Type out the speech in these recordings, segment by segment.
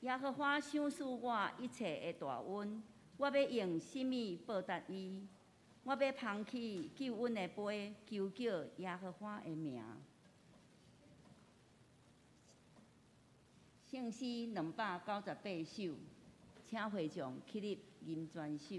耶和華賞賜我一切的大恩，我欲用什物報答伊？我欲捧起救恩的杯，求叫耶和華的名。聖詩298首，請會眾起立吟全首。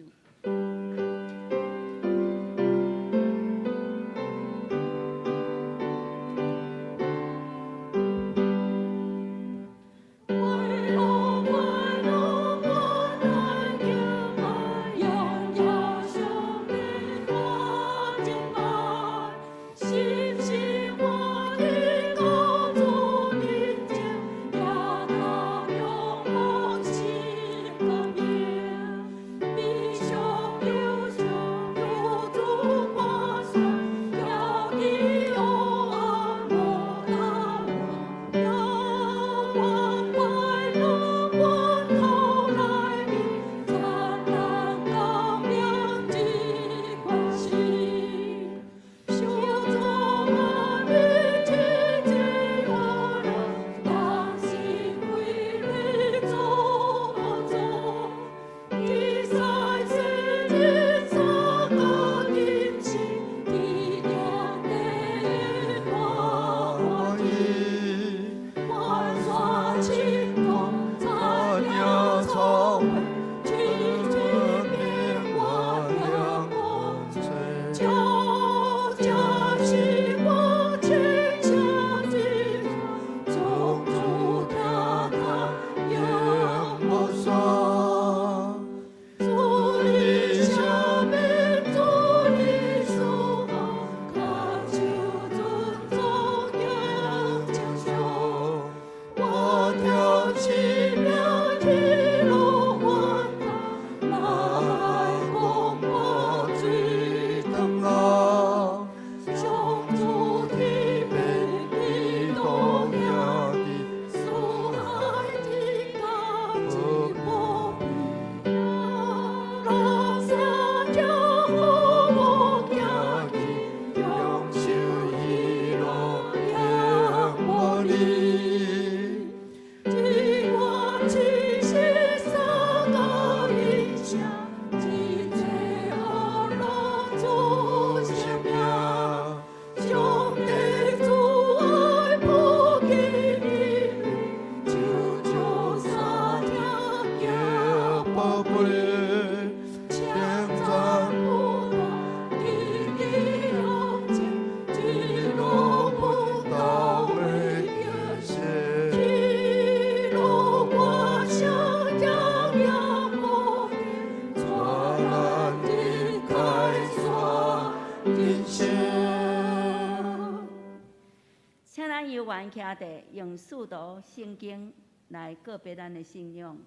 請咱猶原徛佇用使徒聖經來告別咱的信仰。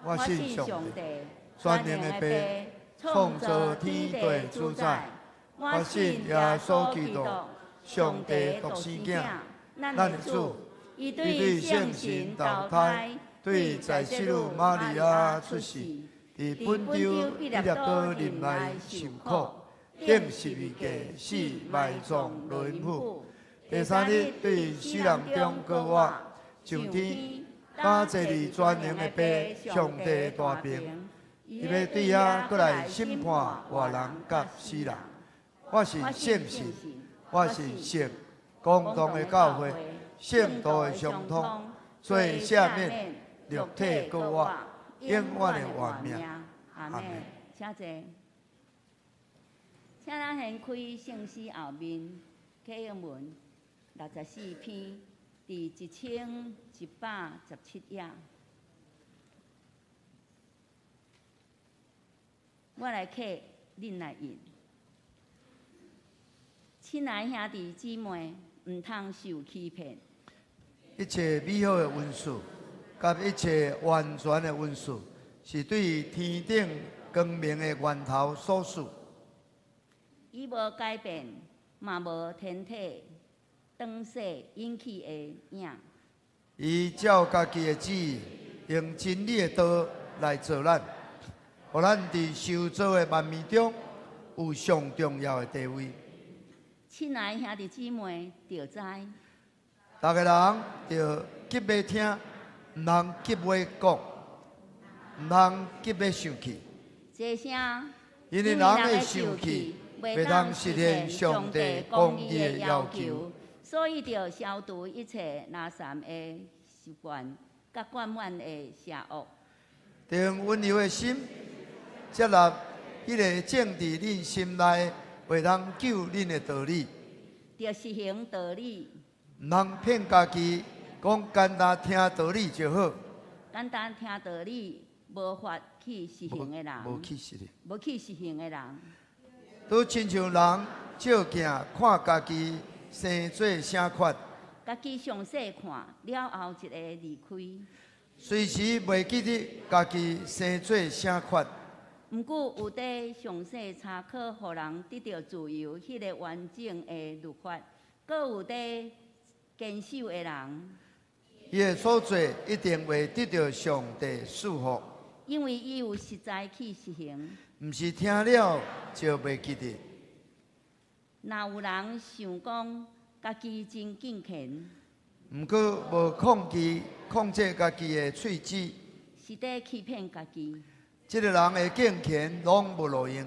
我信上帝，全能的父，創造天地主宰。我信耶穌基督，上帝獨生囝，咱的主。伊對聖神投胎，對在聖女瑪利亞出世，佇本丟彼拉多任內受苦，釘十字架死埋葬落陰府，第三日對死人中復活，上天，敢坐佇全能的父上帝大爿，伊欲對遐閣來審判活人佮死人。我信聖神，我信聖公同的教會，聖徒的相通，罪赦免，肉體復活，永遠的活命。阿門。請坐。請咱掀開聖詩後面啟應文64篇，佇1117頁。我來刻，恁來印。親愛兄弟姊妹，毋通受欺騙。一切美好的恩賜，佮一切完全的恩賜，是對天頂光明的源頭所賜。伊無改變，嘛無天體轉世引起的影。伊照家己的旨意，用真理的道來造咱，予咱佇受造的萬物中有上重要的地位。親愛兄弟姊妹，著知。逐个人著急欲聽，毋通急欲講，毋通急欲生氣。這聲，因為人會生氣，袂當實現上帝公義的要求，所以著消除一切垃圾的習慣，佮灌滿的邪惡。著用溫柔的心接納彼个種佇恁心內袂當救恁的道理。著實行道理。毋通騙家己，講簡單聽道理就好。簡單聽道理，無法去實行的人，無去實行，無去實行的人，都親像人照鏡看家己生做啥款。家己詳細看了後，一个離開。隨時袂記得家己生做啥款。毋過有佇詳細查考，予人得著自由，彼个完整的律法，閣有佇堅守的人，伊的所做一定會得著上帝賜福。因為伊有實在去實行。毋是聽了就袂記得。若有人想講家己真敬虔，毋過無控制家己的喙舌，是佇欺騙家己。這个人的敬虔攏無路用。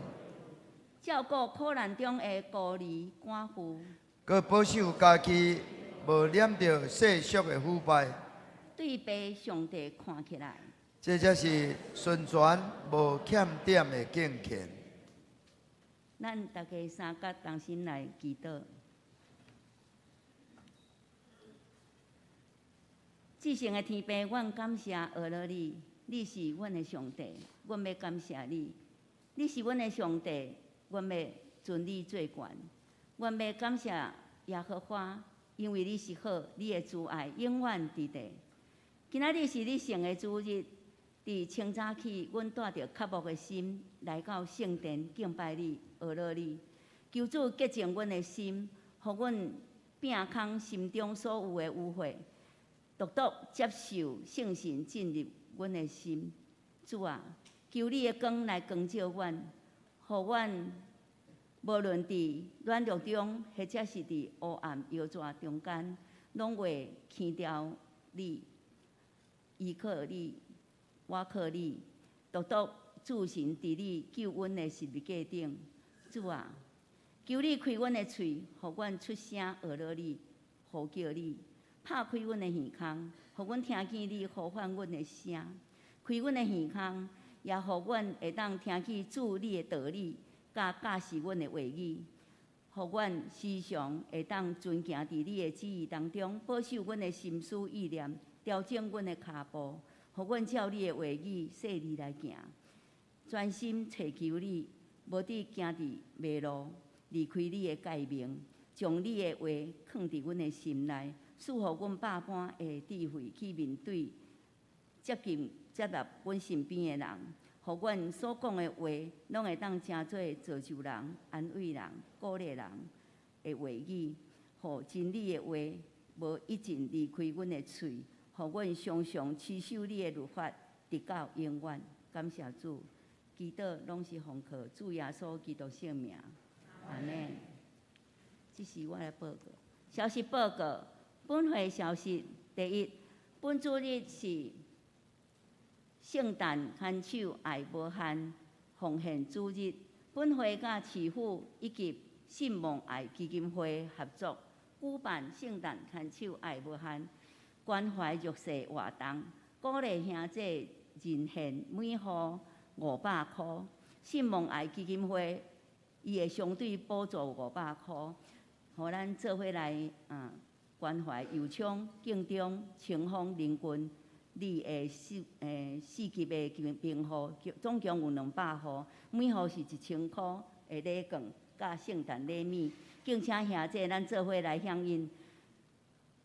照顧苦難中的孤兒寡婦，閣保守家己無染著世俗的腐敗。對父上帝看起來，這才是純全無欠點的敬虔。咱大家三角同心來祈禱。至聖的天父，阮感謝阿羅你，你是阮的上帝，阮欲感謝你。你是阮的上帝，阮欲尊你做懸。阮欲感謝耶和華，因為你是好，你的慈愛永遠佇地。今仔日是你聖的主日，佇清早起，阮帶著渴慕的心來到聖殿敬拜你、阿羅你。求主潔淨阮的心，予阮摒空心中所有的污穢，獨獨接受聖神進入阮的心。主啊，求你的光來光照阮，予阮無論佇軟弱中，或者是佇黑暗搖逝中間，攏會牽牢你，依靠你，倚靠你，獨獨置身佇你救恩的十字架頂。主啊，求你開阮的喙，予阮出聲阿羅你，呼叫你；拍開阮的耳孔，予阮聽見你呼喚阮的聲。開阮的耳孔，也予阮會當聽見主你的道理，佮教示阮的話語，予阮時常會當遵行佇你的旨意當中，保守阮的心思意念，調整阮的跤步，予阮照你的話語細膩來行，專心揣求你，無得行佇迷路，離開你的誡命，將你的話囥佇阮的心內，賜予阮百般的智慧去面對接近接納阮身邊的人，予阮所講的話，攏會當成做造就人、安慰人、鼓勵人的話語，予真理的話無一陣離開阮的喙，予阮常常持守你的律法，直到永遠。感謝主，祈禱攏是奉靠主耶穌基督聖名，阿們。這是我的報告。消息報告，本會消息第一，本主日是聖誕牽手愛無限奉獻主日，本會佮市府以及信望愛基金會合作舉辦聖誕牽手愛無限關懷弱勢活動，鼓勵兄弟認獻每戶500箍。信望愛基金會伊會相對補助500箍，予咱做伙來關懷右昌、建中、清風、林郡里的四級的貧戶，總共有200戶，每戶是1000箍的禮券，佮聖誕禮物。敬請兄弟咱做伙來響應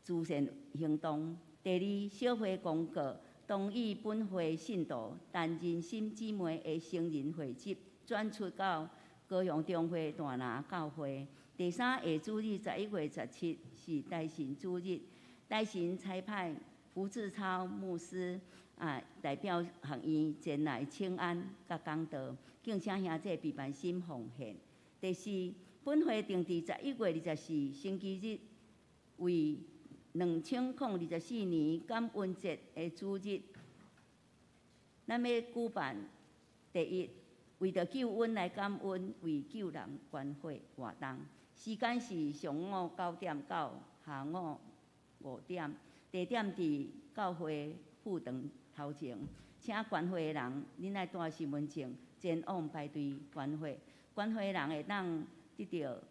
慈善行動。第二，小會公告，同意本會信徒陳仁心姊妹的成人會籍轉出到高雄中會大拿教會。第三，下主日11月17是大神主日，大神差派胡志超牧師啊代表學院前來請安佮講道，敬請兄弟備辦心奉獻。第四，本會定佇11月24星期日為2024年感恩節的主日，咱欲舉辦第一，為著救恩來感恩，為救人捐血活動。時間是上午9點到下午5點，地點佇教會副堂頭前。請捐血的人，恁愛帶身份證前往排隊捐血。捐血的人會當得著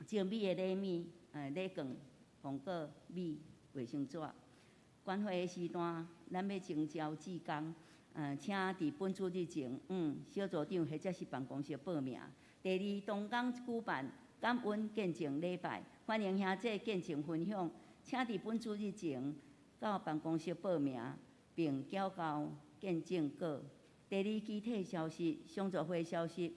精美的禮物，禮券、糖果、米、衛生紙。捐血的時段，咱欲徵召志工，請佇本主日前，小組長或者是辦公室報名。第二，同工舉辦感恩見證禮拜，歡迎兄弟見證分享，請佇本主日前到辦公室報名，並繳交見證稿。第二，具體消息，相助會消息。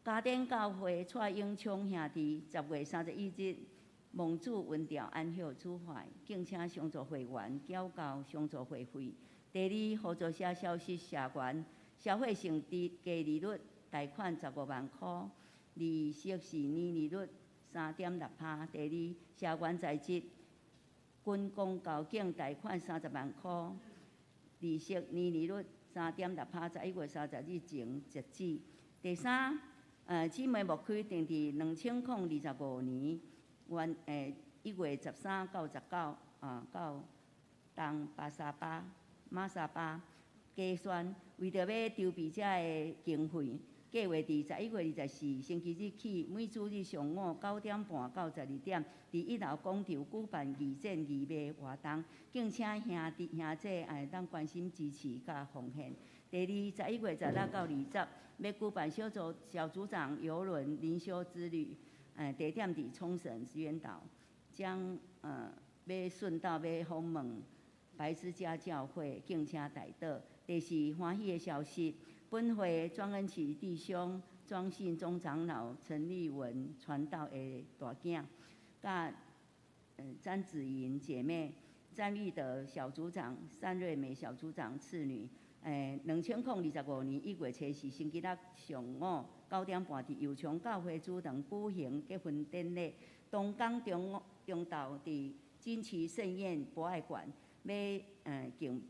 嘉典教會蔡永聰兄弟10月31日蒙主恩召安息主懷，敬請相助會員繳交相助會費。第二，合作社消息社員，消費性低低利率貸款15萬箍，利息是年利率3.6%。第二，社員在職軍公教警貸款30萬箍，利息年利率3.6%，11月30日前截止。第三，姊妹牧區定佇2025年元1月13到19啊，到東巴沙巴、馬沙巴加選，為著欲籌備這个經費，計劃佇11月24星期日起，每主日上午9點半到12點，佇一樓廣場舉辦義剪義賣活動，敬請兄弟兄姐會當關心支持佮奉獻。第二，11月16到20，欲舉辦小組小組長郵輪靈修之旅，地點佇沖繩石垣島，將欲順道欲訪問白之家教會，敬請代禱。第四，歡喜的消息，本會莊恩慈弟兄、莊信宗長老陳立文傳道的大囝，佮詹子瑩姐妹、詹玉德小組長、單瑞美小組長次女。2025年1月24星期六上午9點半，佇油松教會主堂舉行結婚典禮。同工中中晝佇錦旗盛宴博愛館，欲敬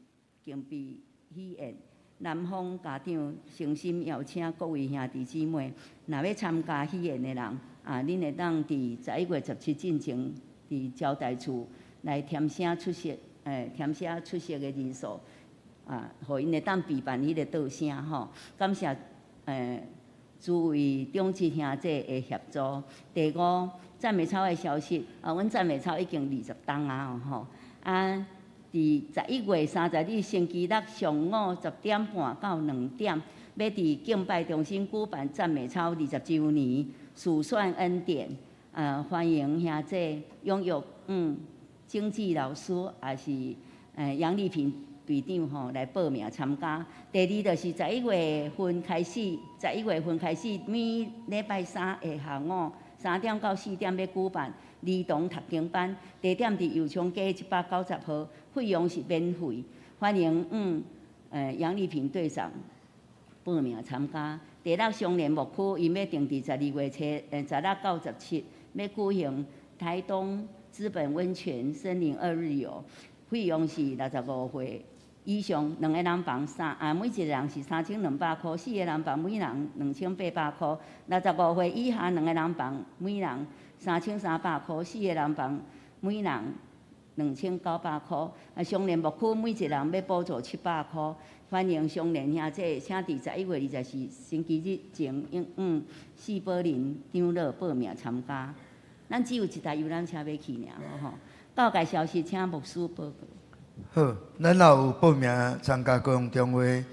備喜宴。男方家長誠心邀請各位兄弟姊妹，若欲參加喜宴的人，啊，恁會當佇11月17進前，佇招待處來填寫出席，填寫出席的人數。啊，予𪜶會當備辦彼個桌聲吼，感謝諸位長執兄弟的協助。第五，讚美操的消息，啊，阮讚美操已經20冬啊吼，啊，佇11月30日星期六上午10點半到2點，欲佇敬拜中心舉辦讚美操20週年數算恩典，啊，歡迎兄弟踴躍經濟老師，也是楊麗萍隊長吼來報名參加。第二就是十一月份開始，十一月份開始每禮拜三的下午3點到4點欲舉辦兒童讀經班，地點佇油松街190號，費用是免費，歡迎楊麗萍隊長報名參加。第六，雙連牧區𪜶欲定佇12月初，16到17，欲舉行台東知本溫泉森林二日遊，費用是65歲以上，兩个人房三啊，每一个人是3200箍，四个人房每人2800箍。65歲以下兩个人房每人3300箍，四个人房每人2900箍。啊，雙連牧區每一個人欲補助700箍。歡迎雙連兄弟，請佇11月24星期日前，四寶林長老報名參加。咱只有一台遊覽車欲去爾吼。教界消息，請牧師報告。好，咱若有報名參加高雄中會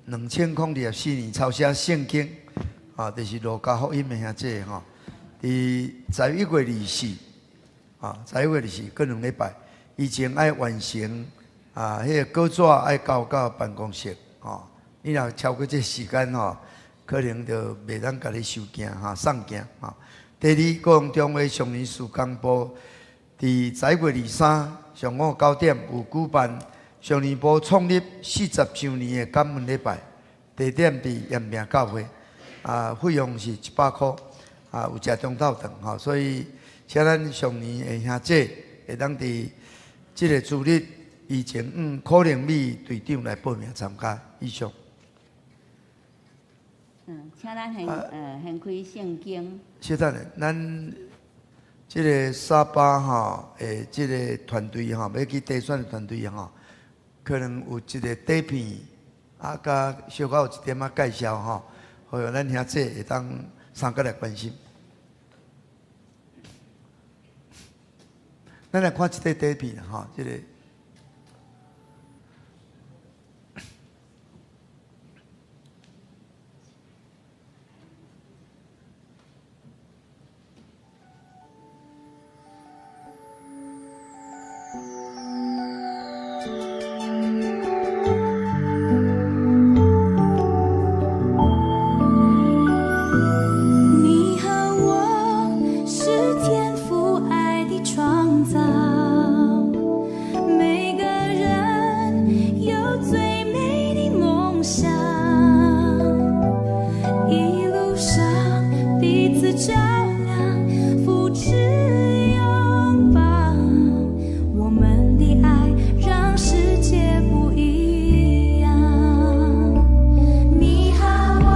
2024年抄寫聖經，啊，就是路加福音的兄弟吼，佇十一月二四，啊，十一月二四，閣2禮拜，以前愛完成啊，彼個稿紙愛交到辦公室，吼，你若超過這時間吼，可能就袂當共你收件哈，送件哈。第二，高雄中會少年事工部佇11月23上午9點有舉辦少年部創立40週年的感恩禮拜，地點佇延平教會，啊，費用是100箍，啊，有食中晝頓吼，所以請咱上年的兄姐會當佇這个主日以前，可能美隊長來報名參加。以上。請咱掀開聖經。稍等下，咱這个沙巴吼的這个團隊吼，欲去地選的團隊吼，可能有一个底片，啊，佮小可有一點仔介紹吼，予咱兄姊會當相佮來關心。咱來看這個底片吼，這個。你和我是天父愛的創造，每個人有最美的夢想，一路上彼此照亮，扶持擁抱，我們的愛讓世界不一樣。你和我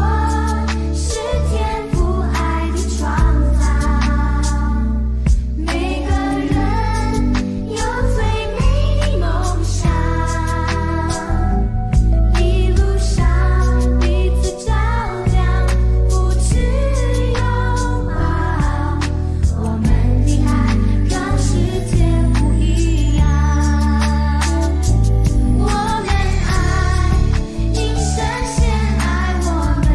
是天父愛的創造，每個人有最美的夢想，一路上彼此照亮，扶持擁抱，我們的愛讓世界不一樣。我們愛，因神先愛我們，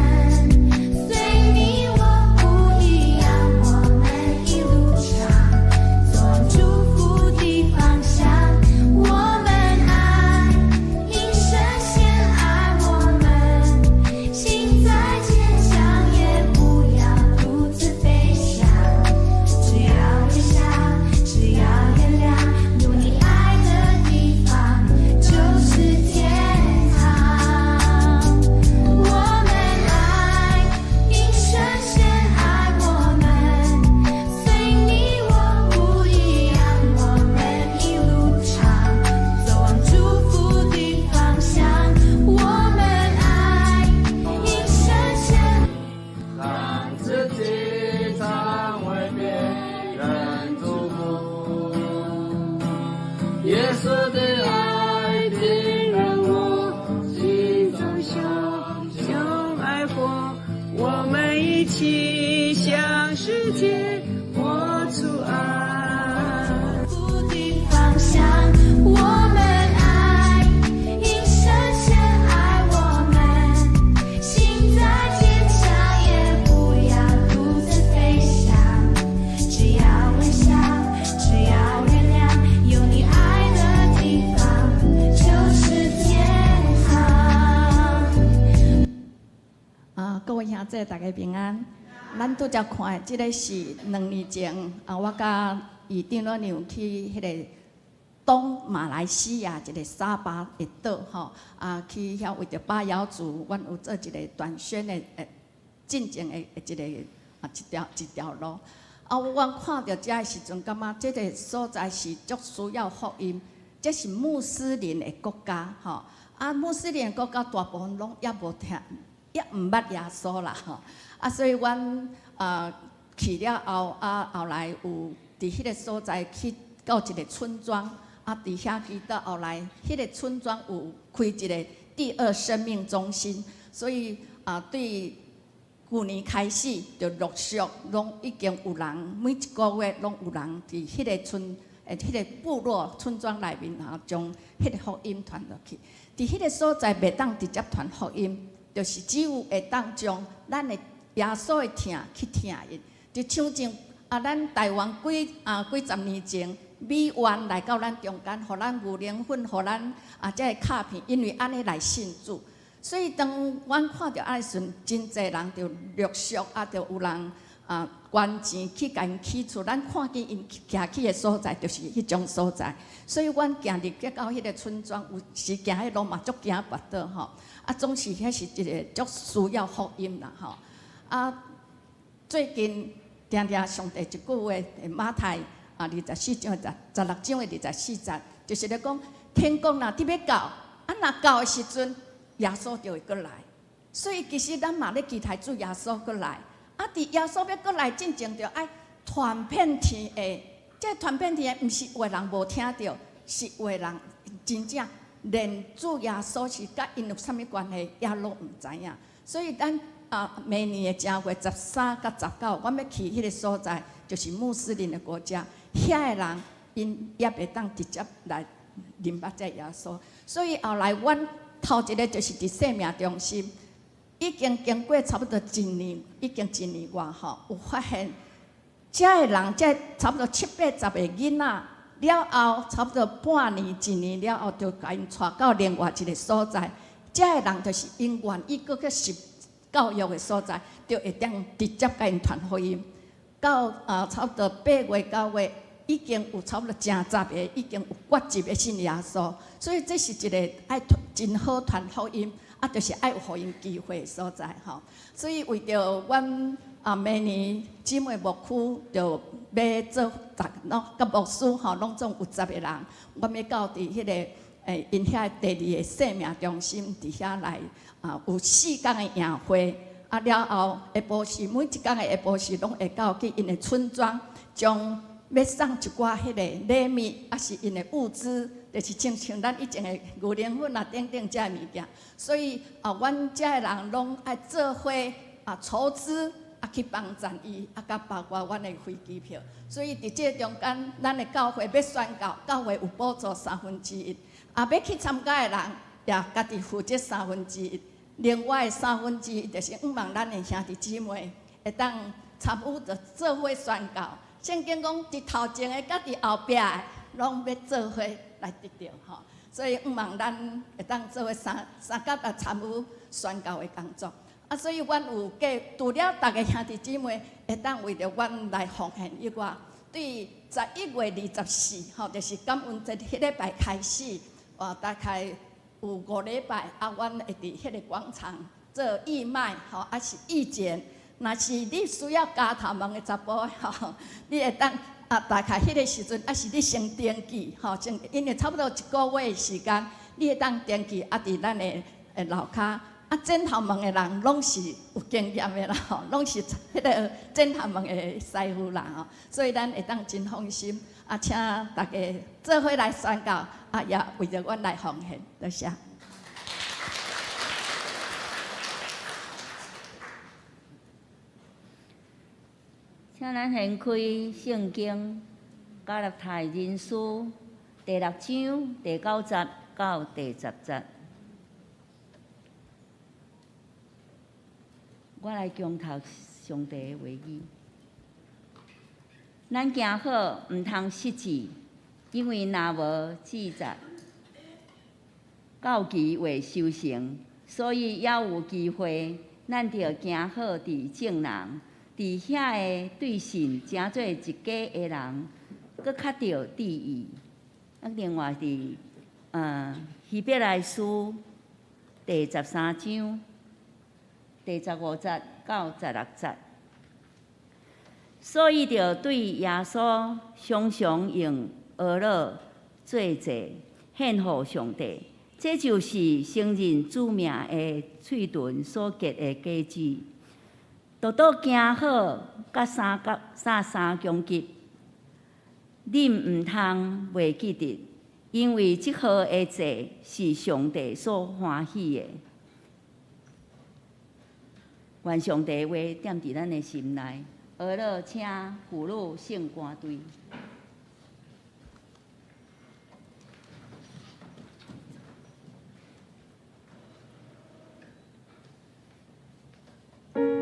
雖你我不一樣，我們一路上做祝福的方向。我們愛，因神先愛我們，心再堅強也不要獨自飛翔，只要微笑，只要原諒，有你愛的地方就是天堂。我們愛，因神先愛我們，雖你我不一樣，我們一路上走往祝福的方向。我們愛，因神先。讓自己成為別人祝福。耶穌的愛點燃我心中熊熊愛火，我們一起向世界活出愛。福的方向，我們愛，因神先愛我們，心再堅強也不要獨自飛翔，只要微笑，只要原諒，有你愛的地方就是天堂。啊，各位兄姊，大家平安。咱拄才看的，這个是2年前啊，我佮院長咱有去彼个東馬來西亞一个沙巴的島吼，啊，去遐為著巴瑤族，阮有做一个短宣的進前的一个啊一條一條路。啊，我看著遮的時陣，感覺這个所在是足需要福音，這是穆斯林的國家吼。啊，穆斯林的國家大部分攏猶無聽，猶毋捌耶穌啦吼。啊，所以阮啊去了後，啊後來有佇彼个所在去到一个村莊，啊佇遐祈禱，後來彼个村莊有開一个第二生命中心，所以啊對舊年開始就陸續攏已經有人，每一个月攏有人佇彼个村、彼个部落村莊內面，然後將彼个福音傳落去。佇彼個所在袂當直接傳福音，就是只有會當將咱的耶穌的疼去疼𪜶。就像前啊，咱台灣幾十年前，美元來到咱中間，予咱牛奶粉，予咱啊這个卡片，因為按呢來信主。所以當阮看著按呢時陣，真濟人就陸續啊，就有人啊捐錢去共𪜶起厝。咱看見𪜶徛起的所在，就是彼種所在。所以阮行入去到彼个村莊，有時行彼路嘛足驚跋倒吼。啊，總是彼是一个足需要福音啦吼。啊，最近定定上帝一句話，馬太啊24章16章的24節，就是咧講天國若佇欲到，啊若到的時陣，耶穌就會閣來。所以其實咱嘛咧期待主耶穌閣來。啊，佇耶穌欲閣來進前，就愛傳遍天下。這傳遍天下，毋是有的人無聽著，是有的人真正連主耶穌是佮𪜶有啥物關係，也攏毋知影。所以咱啊，明年的正月13佮19，阮欲去彼个所在，就是穆斯林的國家，遐的人𪜶也袂當直接來認捌這耶穌。所以後來阮頭一个就是佇生命中心，已經經過差不多一年，已經一年外吼，有發現遮的人，這差不多七八十个囡仔了後，差不多半年、一年了後，就共𪜶帶到另外一个所在。遮的人就是𪜶願意閣去受教育的所在，就會當直接共𪜶傳福音。到啊，差不多8月、9月，已經有差不多成十个已經有決志欲信耶穌。所以這是一个愛真好傳福音，啊，就是愛有予𪜶機會的所在吼。所以為著阮啊，明年姊妹牧區就欲做十，攏佮牧師吼，攏總有十個人，阮欲到佇彼个欸，𪜶遐第二个生命中心佇遐來啊，有四工的營會，啊了後下晡時每一工的下晡時攏會到去𪜶的村莊，將欲送一寡彼个禮物，抑是𪜶的物資，就是親像咱以前的牛奶粉啊等等這个物件。所以啊，阮遮的人攏愛做伙啊籌資啊去幫贊伊，啊佮包括阮的飛機票。所以佇這中間，咱的教會欲宣教，教會有補助1/3，啊欲去參加的人也家己負責三分之一。另外三分之一就是向望咱的兄弟姊妹會當參與著做伙宣教。聖經講，佇頭前的佮佇後壁的，攏欲做伙來得著吼。所以向望咱會當做伙三三甲來參與宣教的工作。啊，所以阮有計，除了逐个兄弟姊妹會當為著阮來奉獻以外，對11月24吼，就是感恩節彼禮拜開始，啊，大概有5禮拜，啊，阮會佇彼個廣場做義賣，吼，抑是義剪。若是你需要鉸頭毛的查埔吼，你會當啊，大概彼个時陣，抑是你先登記，吼，先因為差不多一個月的時間，你會當登記，啊，佇咱的樓跤。啊，剪頭毛的人攏是有經驗的啦，吼，攏是彼个剪頭毛的師傅啦，吼，所以咱會當真放心。啊，請大家做伙來宣教，啊，也為著阮來奉獻，多謝。請咱掀開聖經加拉太人書第六章第九節到第十節。我來恭讀上帝的話語。咱行好，毋通失志，因為若無志在，到期未修成，所以猶有機會，咱著行好佇眾人，佇遐个對信成做一家的人，閣較著注意。啊，另外佇希伯來書第13章第15節到16節，所以著對耶穌常常用哀樂做祭獻予上帝，這就是承認主名的喙唇所結的果子。獨獨行好，佮三甲三三攻擊，恁毋通袂記得，因為這號的祭是上帝所歡喜的。願上帝話踮佇咱的心內，學樂請婦女聖歌隊。 Amen.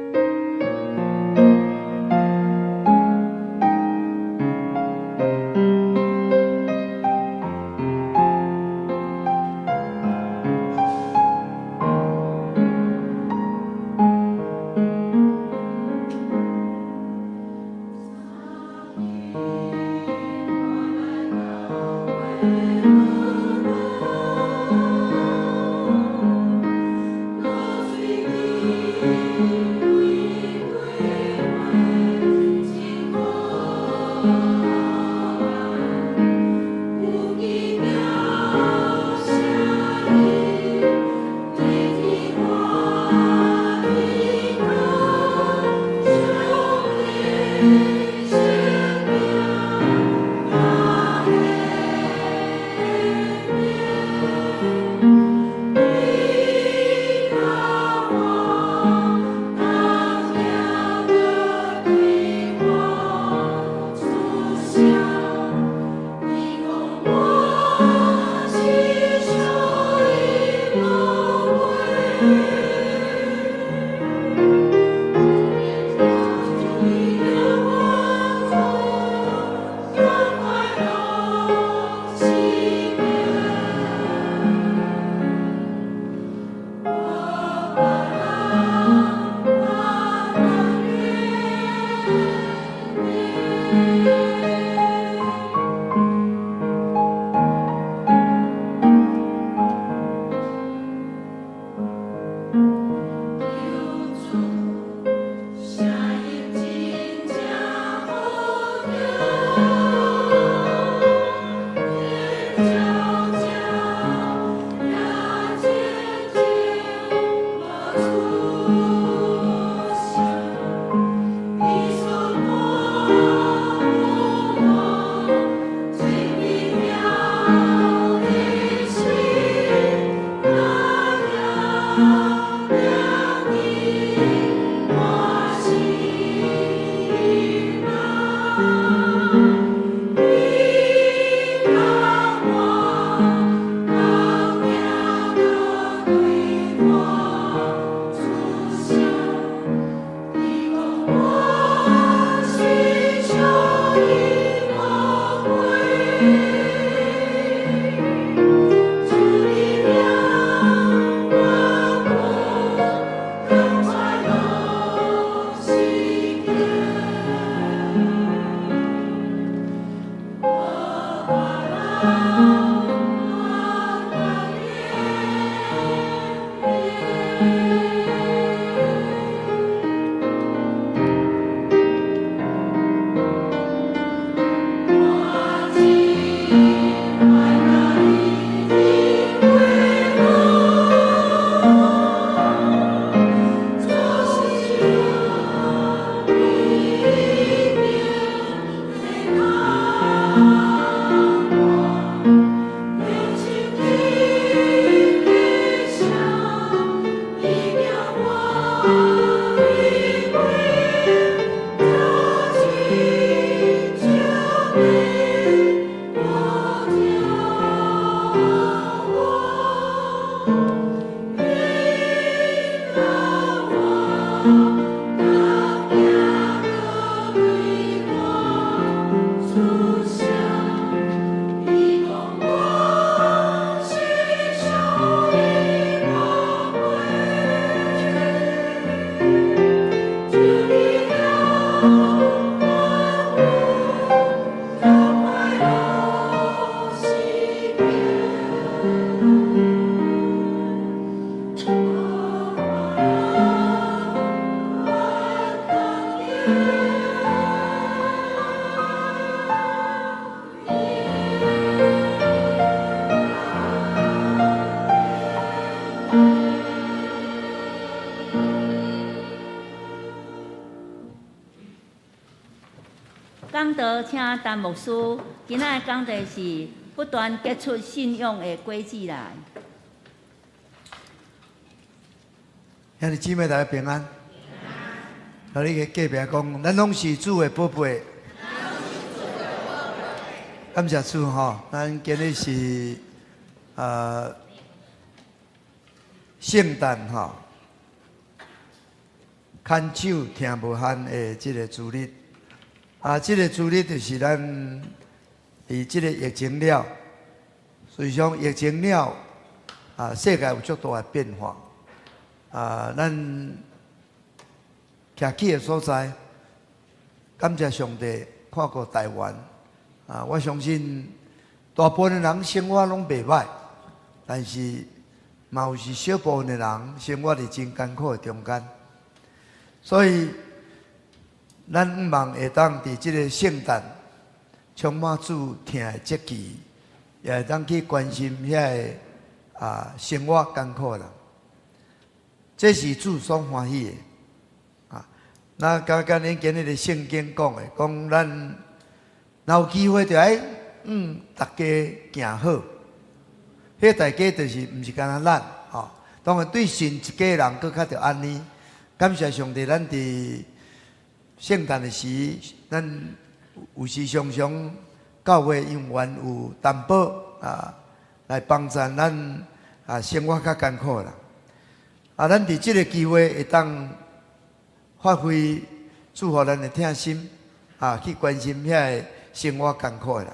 講道請陳牧師，今仔的講題是不斷結出信仰的果子來。兄弟姊妹大家平安。來，你去隔壁講，咱攏是主的寶貝。感謝主吼，咱今日是聖誕吼，牽手疼無限的這個主日。啊，這個主日就是咱佇這個疫情了，實際上疫情了，啊，世界有足大的變化。啊，咱徛起的所在，感謝上帝看顧台灣。啊，我相信大部分的人生活攏袂䆀，但是嘛有是小部分的人生活佇真艱苦的中間。所以，咱向望會當佇這個聖誕充滿主疼的節期，也會當去關心遐个啊生活艱苦的人。這是主所歡喜的。啊，那剛剛恁今日的聖經講的，講咱若有機會就愛逐家行好，彼個大家就是毋是干焦咱吼。當然對神一家人閣較著按呢。感謝上帝，咱佇聖誕的時，咱有時常常教會因為有擔保啊，來幫助咱啊生活較艱苦啦。啊，咱佇這個機會會當發揮主予咱的疼心啊，去關心遐個生活艱苦的人。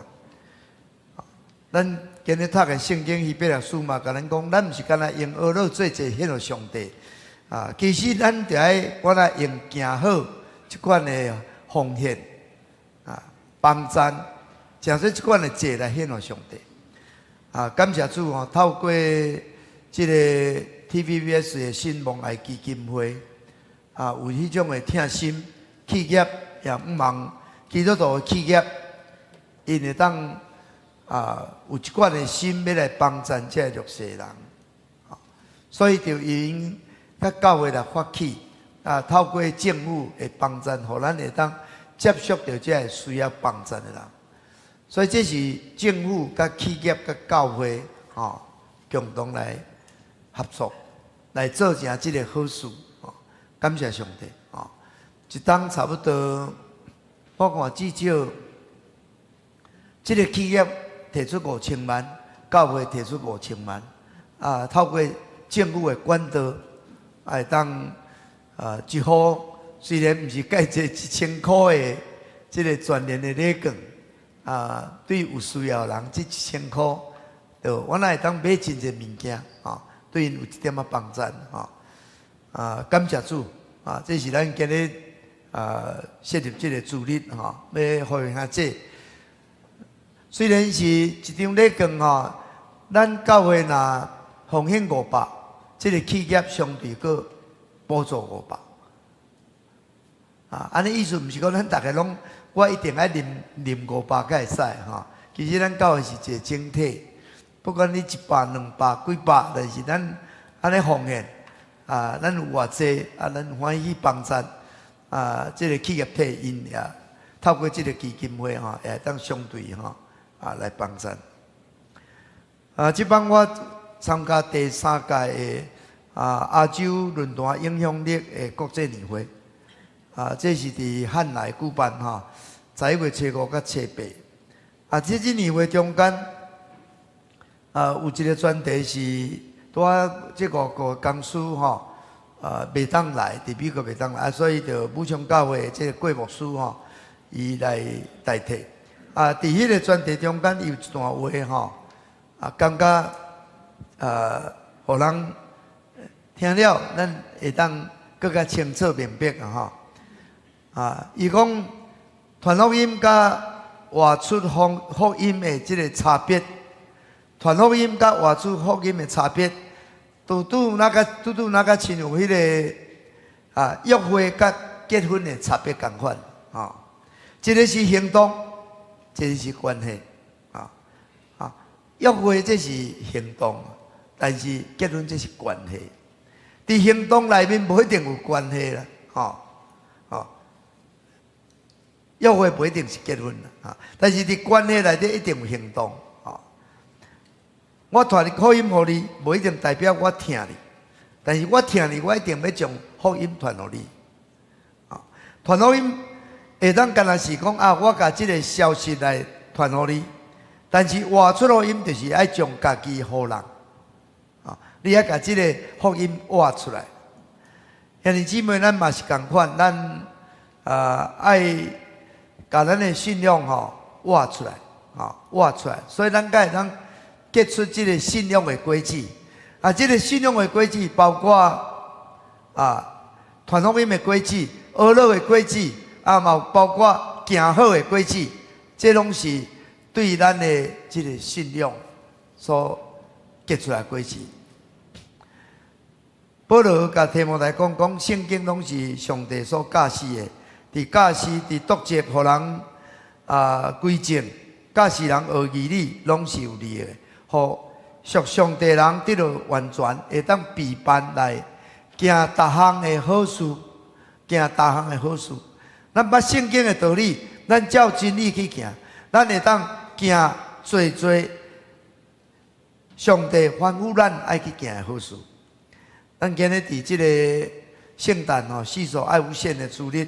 咱今日讀的聖經希伯來書嘛，共咱講，咱毋是干焦用呵咾做祭獻予上帝啊，其實咱著愛我來用行好這款的奉獻啊，幫贊，誠做這款的祭來獻予上帝。啊，感謝主吼，透過這個 TVBS 的信望愛基金會啊，有彼種的疼心企業，也向望基督徒的企業，𪜶會當啊有這款的心欲來幫贊這個弱勢人，所以就𪜶佮教會來發起啊，透過政府的幫贊，予咱會當接觸著這個需要幫贊的人。所以這是政府佮企業佮教會吼共同來合作，來做成這個好事。感謝上帝。吼，一冬差不多，我看至少這個企業提出5000萬，教會提出五千萬，啊，透過政府的管道，會當啊一戶雖然毋是蓋這1000箍的這個全聯的禮券，啊，對有需要的人，這1000箍，就我若會當買真濟物件，吼，對𪜶有一點仔幫贊，吼，啊，感謝主，啊，這是咱今日啊設立這個主日，吼，欲呼籲兄姊。雖然是一張禮券吼，咱教會若奉獻500，這個企業相對閣補助五百。啊，按呢意思毋是講咱逐个攏，我一定愛啉啉五百才會使吼。其實咱教會是一個整體，不管你100、200、幾百，但是咱按呢奉獻，啊，咱有偌濟，啊，咱歡喜幫贊，啊，這個企業體𪜶也透過這個基金會吼，也會當相對吼，啊，來幫贊。啊，這擺我參加第三屆的啊亞洲論壇影響力的國際年會，啊，這是佇漢來舉辦吼，11月初5佮初8。啊，這次年會中間，啊，有一個專題是拄仔這五個公司吼，啊，袂當來，佇美國袂當來，啊，所以就武昌教會這個郭牧師吼，伊來代替。啊，佇彼個專題中間，伊有一段話吼，啊，感覺啊，予人聽了，咱會當閣較清楚明白啊吼。啊，伊講傳福音佮活出福音的這個差別，傳福音佮活出福音的差別，拄拄若個親像彼個啊約會佮結婚的差別仝款，吼，一個是行動，一個是關係，啊啊，約會這是行動，但是結婚這是關係。佇行動內面無一定有關係啦，吼，吼。約會無一定是結婚啦，啊！但是佇關係內底一定有行動，吼。我傳福音予你，無一定代表我疼你，但是我疼你，我一定欲將福音傳予你。啊，傳福音會當干焦是講啊，我共這个消息來傳予你，但是活出福音就是愛將家己予人，啊，你愛共這个福音活出來。兄弟姊妹，咱嘛是仝款，咱啊愛共咱的信仰吼活出來，吼活出來，所以咱才會當結出這个信仰的果子。啊，這个信仰的果子包括啊傳福音的果子、學樂的果子，啊嘛包括行好的果子，這攏是對咱的這个信仰所結出來的果子。保羅共提摩太講，講聖經攏是上帝所教示的，佇教示、佇督責，予人啊歸正，教示人學義理，攏是有利的，予屬上帝人得著完全，會當備辦來行逐項的好事，行逐項的好事。咱捌聖經的道理，咱照真理去行，咱會當行濟濟上帝吩咐咱愛去行的好事。咱今日佇這个聖誕吼，四所愛無限的主日，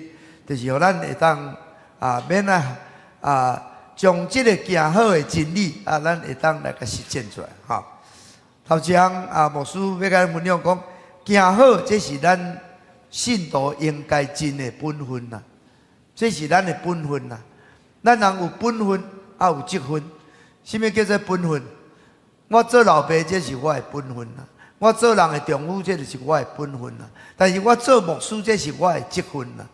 就是予咱會當啊免啊啊將這个行好的真理啊，咱會當來共實踐出來吼。頭一項啊，牧師欲共咱分享講，行好這是咱信徒應該盡的本分啦，這是咱的本分啦。咱人有本分，也有職分。啥物叫做本分？我做老爸，這是我的本分啦。我做人的丈夫，這就是我的本分啦。但是我做牧師，這是我的職分啦。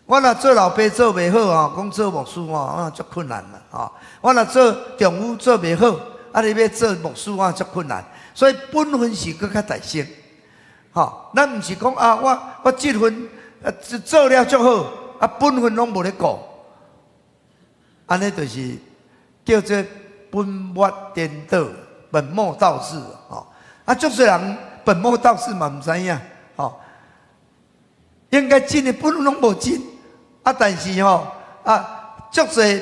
我若做老爸做袂好吼，講做牧師吼，啊，足困難啦吼。我若做丈夫做袂好，啊，你欲做牧師啊，足困難。所以本分是閣較大先。吼，咱毋是講啊，我我職分啊做了足好，啊本分攏無咧顧，按呢就是叫做本末顛倒、本末倒置吼。啊，足濟人本末倒置嘛，毋知影，吼，應該盡的本分攏無盡，啊，但是吼，啊，足濟，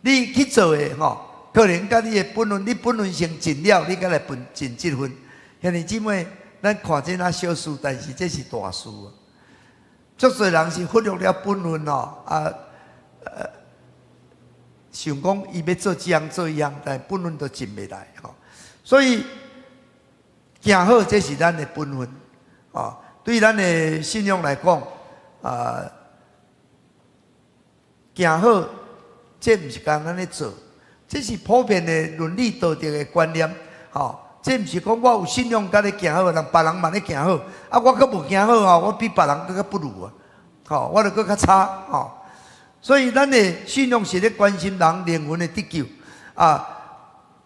你去做的吼，可能佮你的本分，你本分先盡了，你才來分盡職分。兄弟姊妹，咱看這若小事，但是這是大事啊。足濟人是忽略了本分吼，啊，想講伊欲做這項做彼項，但本分都盡袂來吼。所以行好，這是咱的本分，啊，對咱的信仰來講，啊，行好，這毋是干焦按呢做，這是普遍的倫理道德的觀念，吼，這毋是講我有信仰才咧行好，人別人嘛咧行好，啊，我閣無行好吼，我比別人閣較不如啊，吼，我就閣較差，吼，所以咱的信仰是咧關心人靈魂的得救，啊。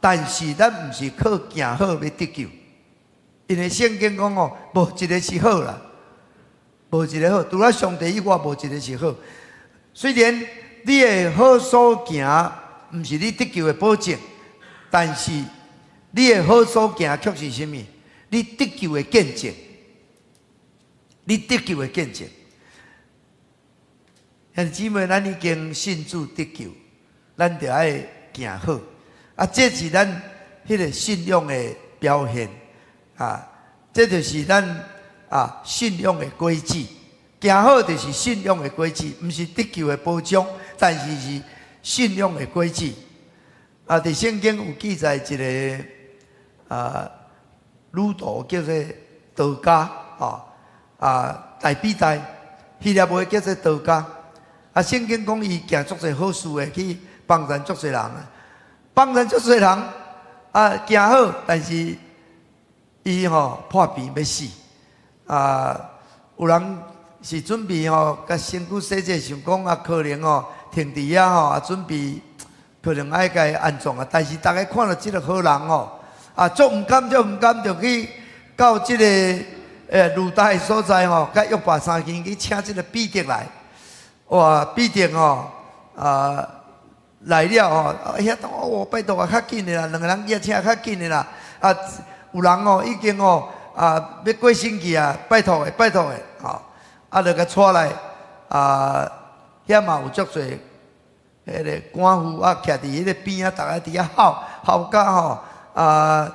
但是咱毋是靠行好欲得救，因為聖經講哦，無一个是好啦，無一个好，除了上帝以外，無一个是好。雖然你的好所行，毋是你得救的保證，但是你的好所行卻是啥物？你得救的見證，你得救的見證。兄弟姊妹，咱已經信主得救，咱就愛行好。啊，這是咱彼个信仰的表現啊！這就是咱啊信仰的果子。行好就是信仰的果子，毋是得救的保障，但是是信仰的果子。啊，佇聖經有記載一个啊女徒叫做多加，吼啊大比大，希臘話叫做多加。啊，聖經講伊行足濟好事的，去幫贊足濟人啊。幫贊足濟人啊，行好，但是伊吼破病欲死啊！有人是準備吼，共身軀洗洗，想講啊，可能吼停佇遐吼啊，準備可能愛共伊安葬啊。但是逐家看著這个好人吼，啊，足毋甘，足毋甘，就去到這个呂大的所在吼，共約帕三更去請這个彼得來。哇，彼得吼啊！來了吼，遐哦，拜託啊，較緊的啦，兩个人舉車較緊的啦。啊，有人哦，已經哦啊，欲過身去啊，拜託的，拜託的，吼，啊，就共𤆬來啊，遐嘛有足濟彼个官夫啊，徛佇彼个邊仔，逐个佇遐吼吼甲吼啊，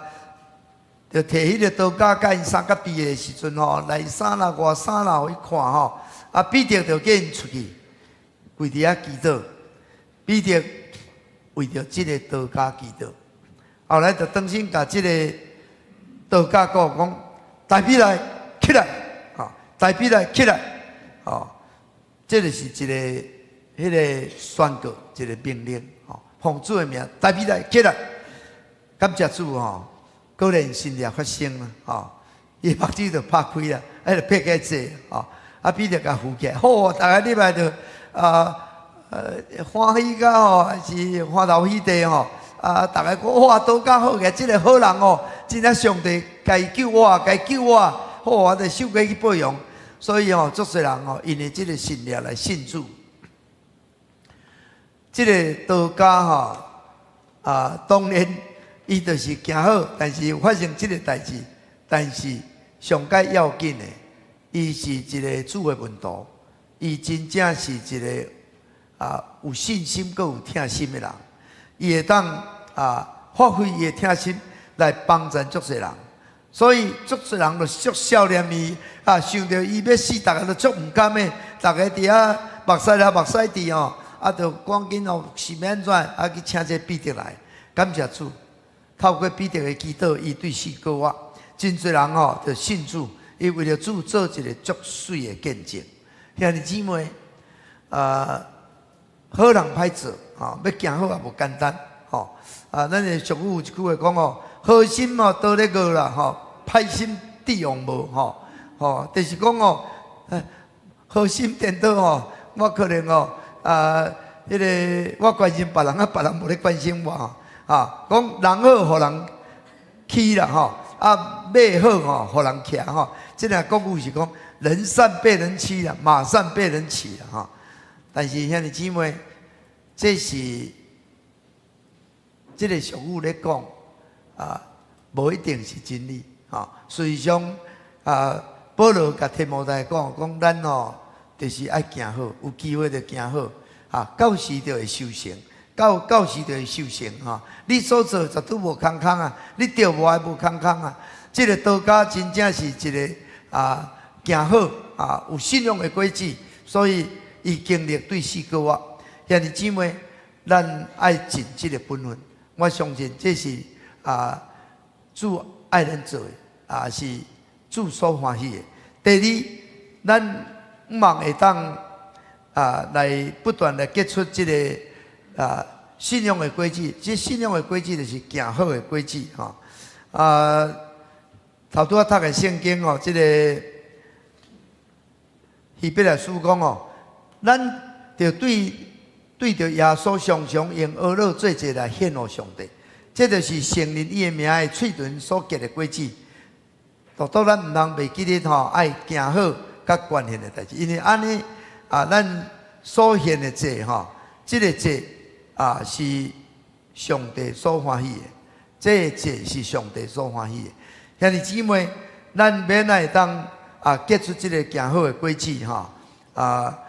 就提彼个多加佮𪜶相佮比的時陣吼，內衫啦外衫啦，予伊看吼，啊彼得就叫𪜶出去，跪佇遐祈禱。彼得為著這个多加祈禱，後來就轉身共這个多加講講，大比來起來，吼，大比來起來，吼，這个是一个彼个宣告，一个命令，吼，奉主的名，大比來起來，感謝主吼，果然神蹟發生啦，吼，伊目睭就拍開啦，彼个撇開濟，吼，啊彼得共扶起來，好，逐个禮拜就啊。歡喜甲吼，還是歡頭喜地吼，啊！逐个講哇，多較好個，這个好人哦，真正上帝共伊救我，共伊救我，好，我就受過去報養。所以吼，足濟人吼，因為這个神蹟來信主。這个多加吼，啊，當然伊就是行好，但是發生這个代誌，但是上蓋要緊的，伊是一个主的門徒，伊真正是一个啊，有信心閣有疼心的人，伊會當啊發揮伊的疼心來幫助足濟人，所以足濟人就足少念伊啊，想著伊欲死，逐个都足毋甘的，逐个佇遐目屎流目屎滴吼，啊，就趕緊哦，是欲按怎啊去請這彼得來，感謝主，透過彼得的祈禱，伊對死過活，真濟人吼就信主，伊為著主做一个足媠的見證，兄弟姊妹啊。好人歹做，吼，欲行好也無簡單，吼。啊，咱的俗語有一句話講哦，好心哦倒咧餓啦，吼，歹心帝王無，吼，吼，就是講哦，好心顛倒吼，我可能哦，啊，彼个我關心別人啊，別人無咧關心我，啊，講人好予人欺啦，吼，啊，馬好吼，予人騎吼。這个國語是講人善被人欺啦，馬善被人騎啦，吼。但是兄弟姊妹，這是這个俗語咧講啊，無一定是真理。吼，事實上啊，保羅共提摩太講，講咱吼，就是愛行好，有機會就行好，啊，到時就會收成，到時就會收成吼。你所做絕對無空空啊，你著無愛無空空啊。這个多加真正是一个啊行好啊有信仰的果子，所以伊經歷對死過活。兄弟姊妹，咱愛盡這个本分。我相信這是啊主愛咱做的，啊是主所歡喜的。第二，咱毋望會當啊來不斷來結出這个啊信仰的果子。這信仰的果子就是行好的果子吼。啊，頭拄仔讀的聖經哦，這个希伯來書講哦，咱著對著耶穌常常用哀樂做祭來獻予上帝，這就是承認伊的名的喙唇所結的果子。獨獨咱毋通袂記得吼，愛行好佮關係的代誌，因為按呢啊，咱所獻的祭吼，這个祭啊是上帝所歡喜的，這个祭是上帝所歡喜的。兄弟姊妹，咱欲按怎會當啊結出這个行好的果子吼啊，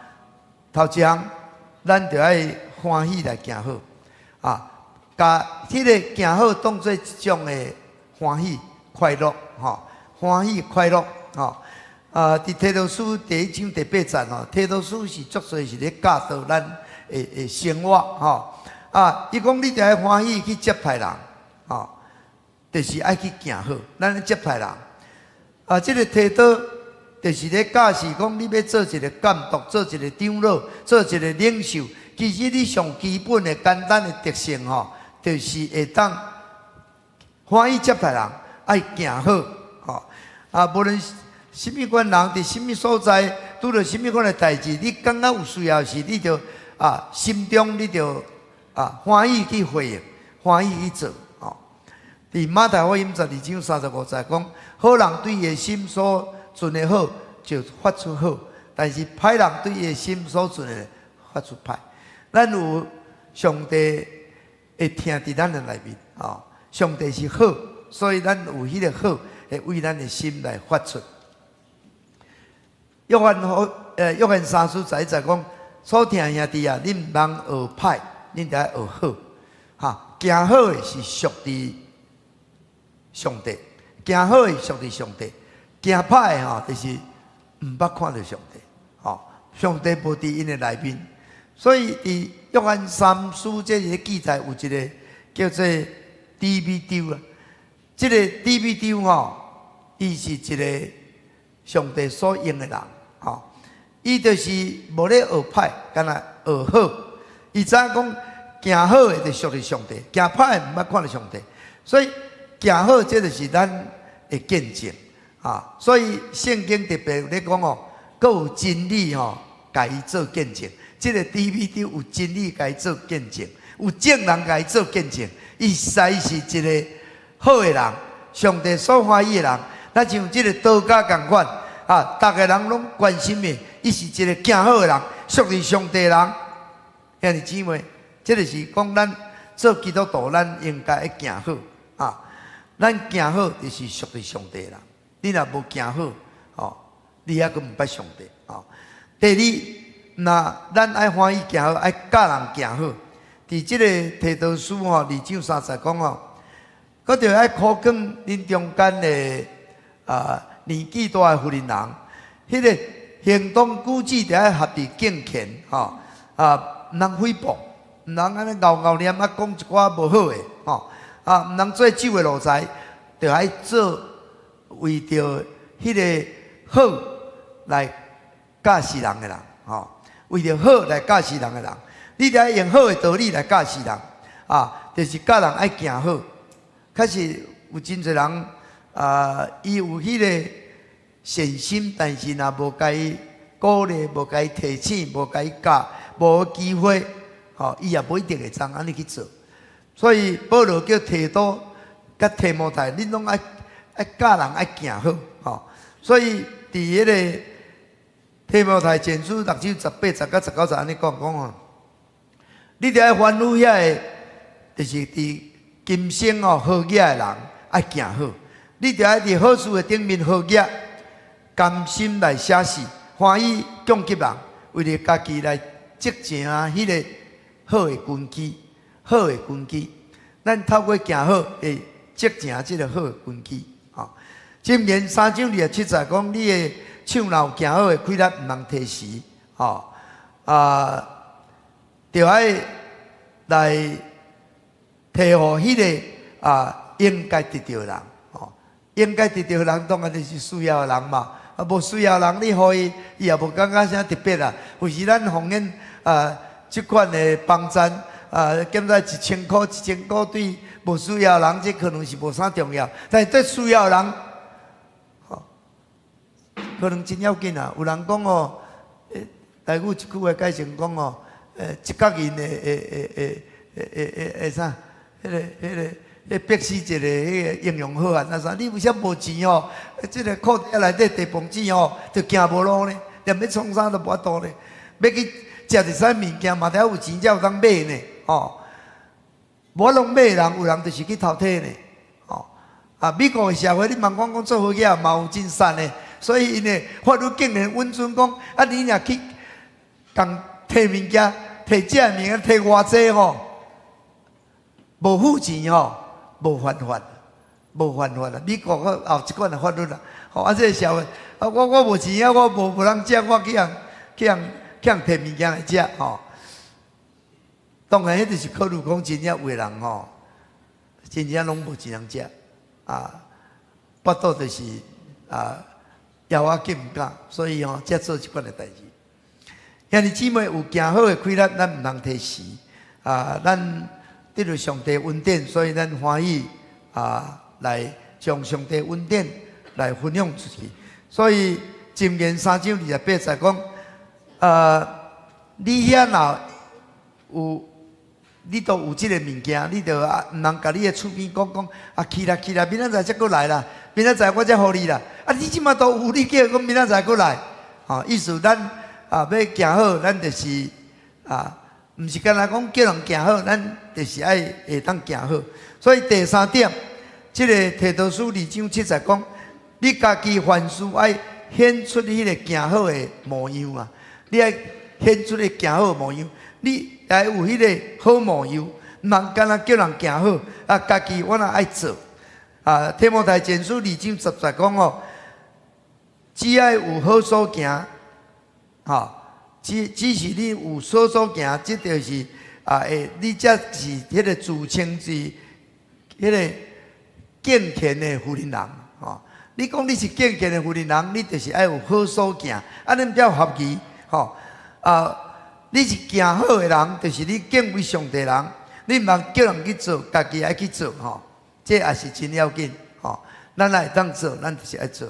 頭一項，咱著愛歡喜來行好啊，共彼个行好當做一種的歡喜快樂吼，歡喜快樂吼。啊，佇提多書第一章第八節吼，提多書是足濟是咧教導咱的生活吼。啊，伊講你著愛歡喜去接待人，吼，就是愛去行好，咱咧接待人。啊，這个提多就是咧教示講，你欲做一个監督，做一个長老，做一个領袖，其實你上基本的簡單的特性吼，就是會當歡喜接待人，愛行好，吼。啊，無論啥物款人佇啥物所在，拄著啥物款的代誌，你感覺有需要時，你就啊心中你就啊歡喜去回應，歡喜去做，吼。佇馬太福音12章35節講，好人對伊的心所存的好，就發出好；但是歹人對伊的心所存的，發出歹。咱有上帝會疼佇咱的內面，吼，上帝是好，所以咱有彼个好，會為咱的心來發出。約翰三書十一節講，所疼的兄弟啊，恁毋通學歹，恁著愛學好。哈，行好的是屬佇上帝，行好的屬佇上帝，行歹的吼，就是毋捌看著上帝。吼，上帝無佇𪜶的內面。所以佇約翰三書這個記載有一个叫做低米丟啦。這个低米丟吼，伊是一个上帝所用的人，吼，伊就是無咧學歹，干焦學好。伊知影講行好的就屬佇上帝，行歹的毋捌看著上帝。所以行好，這就是咱的見證啊。所以聖經特別有咧講哦，閣有真理吼，共伊做見證。這个低米丟有真理共伊做見證，有眾人共伊做見證，伊實在是一个好的人，上帝所歡喜的人。若像這个多加仝款啊，逐个人攏關心的，伊是一个行好的人，屬佇上帝的人。兄弟姊妹，這就是講咱做基督徒，咱應該愛行好啊。咱行好就是屬佇上帝的人。你若無行好，吼，你猶閣毋捌上帝。吼，第二，若咱愛歡喜行好，愛教人行好。佇這个提多書吼，二章三節講吼，閣著愛苦勸恁中間的啊年紀大的婦人人，彼个行動舉止著愛合佇敬虔吼啊，毋通誹謗，毋通按呢𠢕𠢕念啊講一寡無好的吼啊，毋通做酒的奴才，著愛做為著彼个好來教示人的人吼，為著好來教示人的人，你著愛用好的道理來教示人啊，就是教人愛行好。確實有真濟人啊，伊有彼个善心，但是若無共伊鼓勵，無共伊提醒，無共伊教，無機會，吼，伊也無一定會當按呢去做。所以保羅叫提多佮提摩太，恁攏愛愛教人愛行好，吼。所以佇彼个提摩太前書六章18節佮19節按呢講講吼，你著愛吩咐遐个，就是佇今生哦好額的人愛行好，你著愛佇好事的頂面好額，甘心來捨死，歡喜供給人，為著家己來積成彼个好的根基，好的根基。咱透過行好，會積成這个好的根基。吼，箴言三章27節講，你的手若有行好的氣力，毋通推辭。吼啊，著愛來提予彼个啊應該得著的人，吼，應該得著的人，當然就是需要的人嘛。啊，無需要的人，你予伊，伊也無感覺啥特別啊。有時咱奉獻啊，這款的幫贊啊，減在一千箍，一千箍對無需要的人，這可能是無啥重要，但是對需要的人，吼，可能真要緊啊。有人講哦，台語一句話解成講哦，一角銀的會會會會會會啥？彼个彼个，彼逼死一个彼个英雄好漢啊啥？你為啥無錢哦？這个褲袋內底地磅子哦，就行無路呢，連欲創啥都無法度呢。欲去食一啥物件嘛，得有錢才有通買呢，吼。無攏買人，有人就是去偷提呢，吼。啊，美國的社會，你茫講講做好額嘛有真善的，所以𪜶的法律竟然允准講，啊，你若去共提物件、提這物件、提偌濟吼，無付錢吼，無犯法，無犯法啦。美國閣有這款的法律啦。吼，啊，這个社會，啊，我無錢啊，我無無通食，我去予去予去予提物件來食吼。當然，彼就是考慮講真正有的人吼，真正攏無錢通食啊，腹肚就是啊，枵仔緊毋敢，所以吼，才做這款的代誌。兄弟姊妹有行好的氣力，咱毋通推辭啊，咱得著上帝恩典，所以咱歡喜啊，來將上帝恩典來分享出去。所以箴言三章28節講，你遐若有，你都有這个物件，你就啊，毋通共你的厝邊講講啊，去啦去啦，明仔載才閣來啦，明仔載我才予你啦。啊，你這馬都有，你叫講明仔載閣來，吼，意思咱啊欲行好，咱就是啊，毋是干焦講叫人行好，咱就是愛會當行好。所以第三點，這个提多書二章七節講，你家己凡事愛顯出彼个行好的模樣啊！你愛顯出的行好模樣。你愛有彼个好模樣，毋通干焦叫人行好，啊，家己我若愛做。啊，提摩太前書二章十節講哦，只愛有好所行，吼，只是你有好所行，這就是啊，會你才是彼个自稱是彼个敬虔的婦人人，吼。你講你是敬虔的婦人人，你就是愛有好所行，按呢才有合宜，吼。啊，你是行好的人，就是你敬畏上帝人，你毋通叫人去做，家己愛去做，吼。這也是真要緊，吼。咱若會當做，咱就是愛做。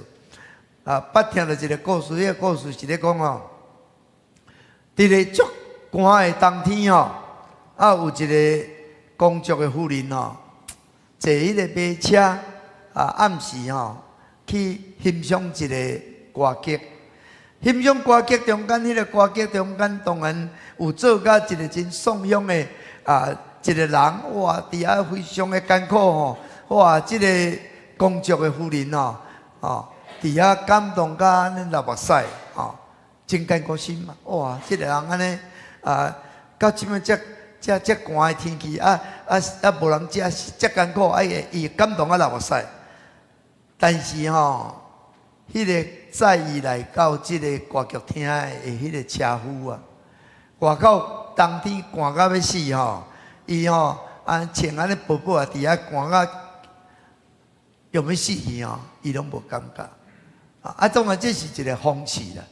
啊，捌聽著一个故事，彼个故事是咧講吼，佇咧足寒的冬天吼，啊有一个公爵的夫人吼，坐彼个馬車啊，暗時吼去欣賞一个歌劇。欣賞歌劇中間，彼个歌劇中間當然有做甲一个真送香的啊，一个人哇，佇遐非常的艱苦吼，哇，這个公爵的夫人吼，哦，佇遐感動甲按呢流目屎，吼，真艱苦心嘛，哇，這个人按呢啊，到這麼遮遮遮寒的天氣，啊啊啊，無人食，遮艱苦，啊伊伊感動甲流目屎。但是吼，彼个載伊來到這个歌劇廳的彼个車夫啊，外口冬天寒甲欲死吼，伊吼啊穿按呢薄薄啊，佇遐寒甲欲欲死去吼，伊攏無感覺。啊，當然這是一个諷刺啦。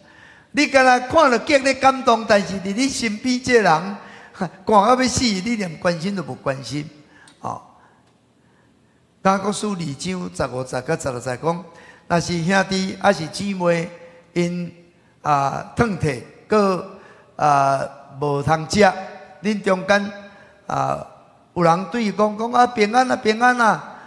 你敢若看著劇咧感動，但是佇你身邊這个人寒甲欲死，你連關心都無關心。哦，雅各書二章十五節佮十六節講，若是兄弟抑是姊妹，𪜶啊褪退，閣啊無通食，恁中間啊有人對伊講講啊平安啊平安啊，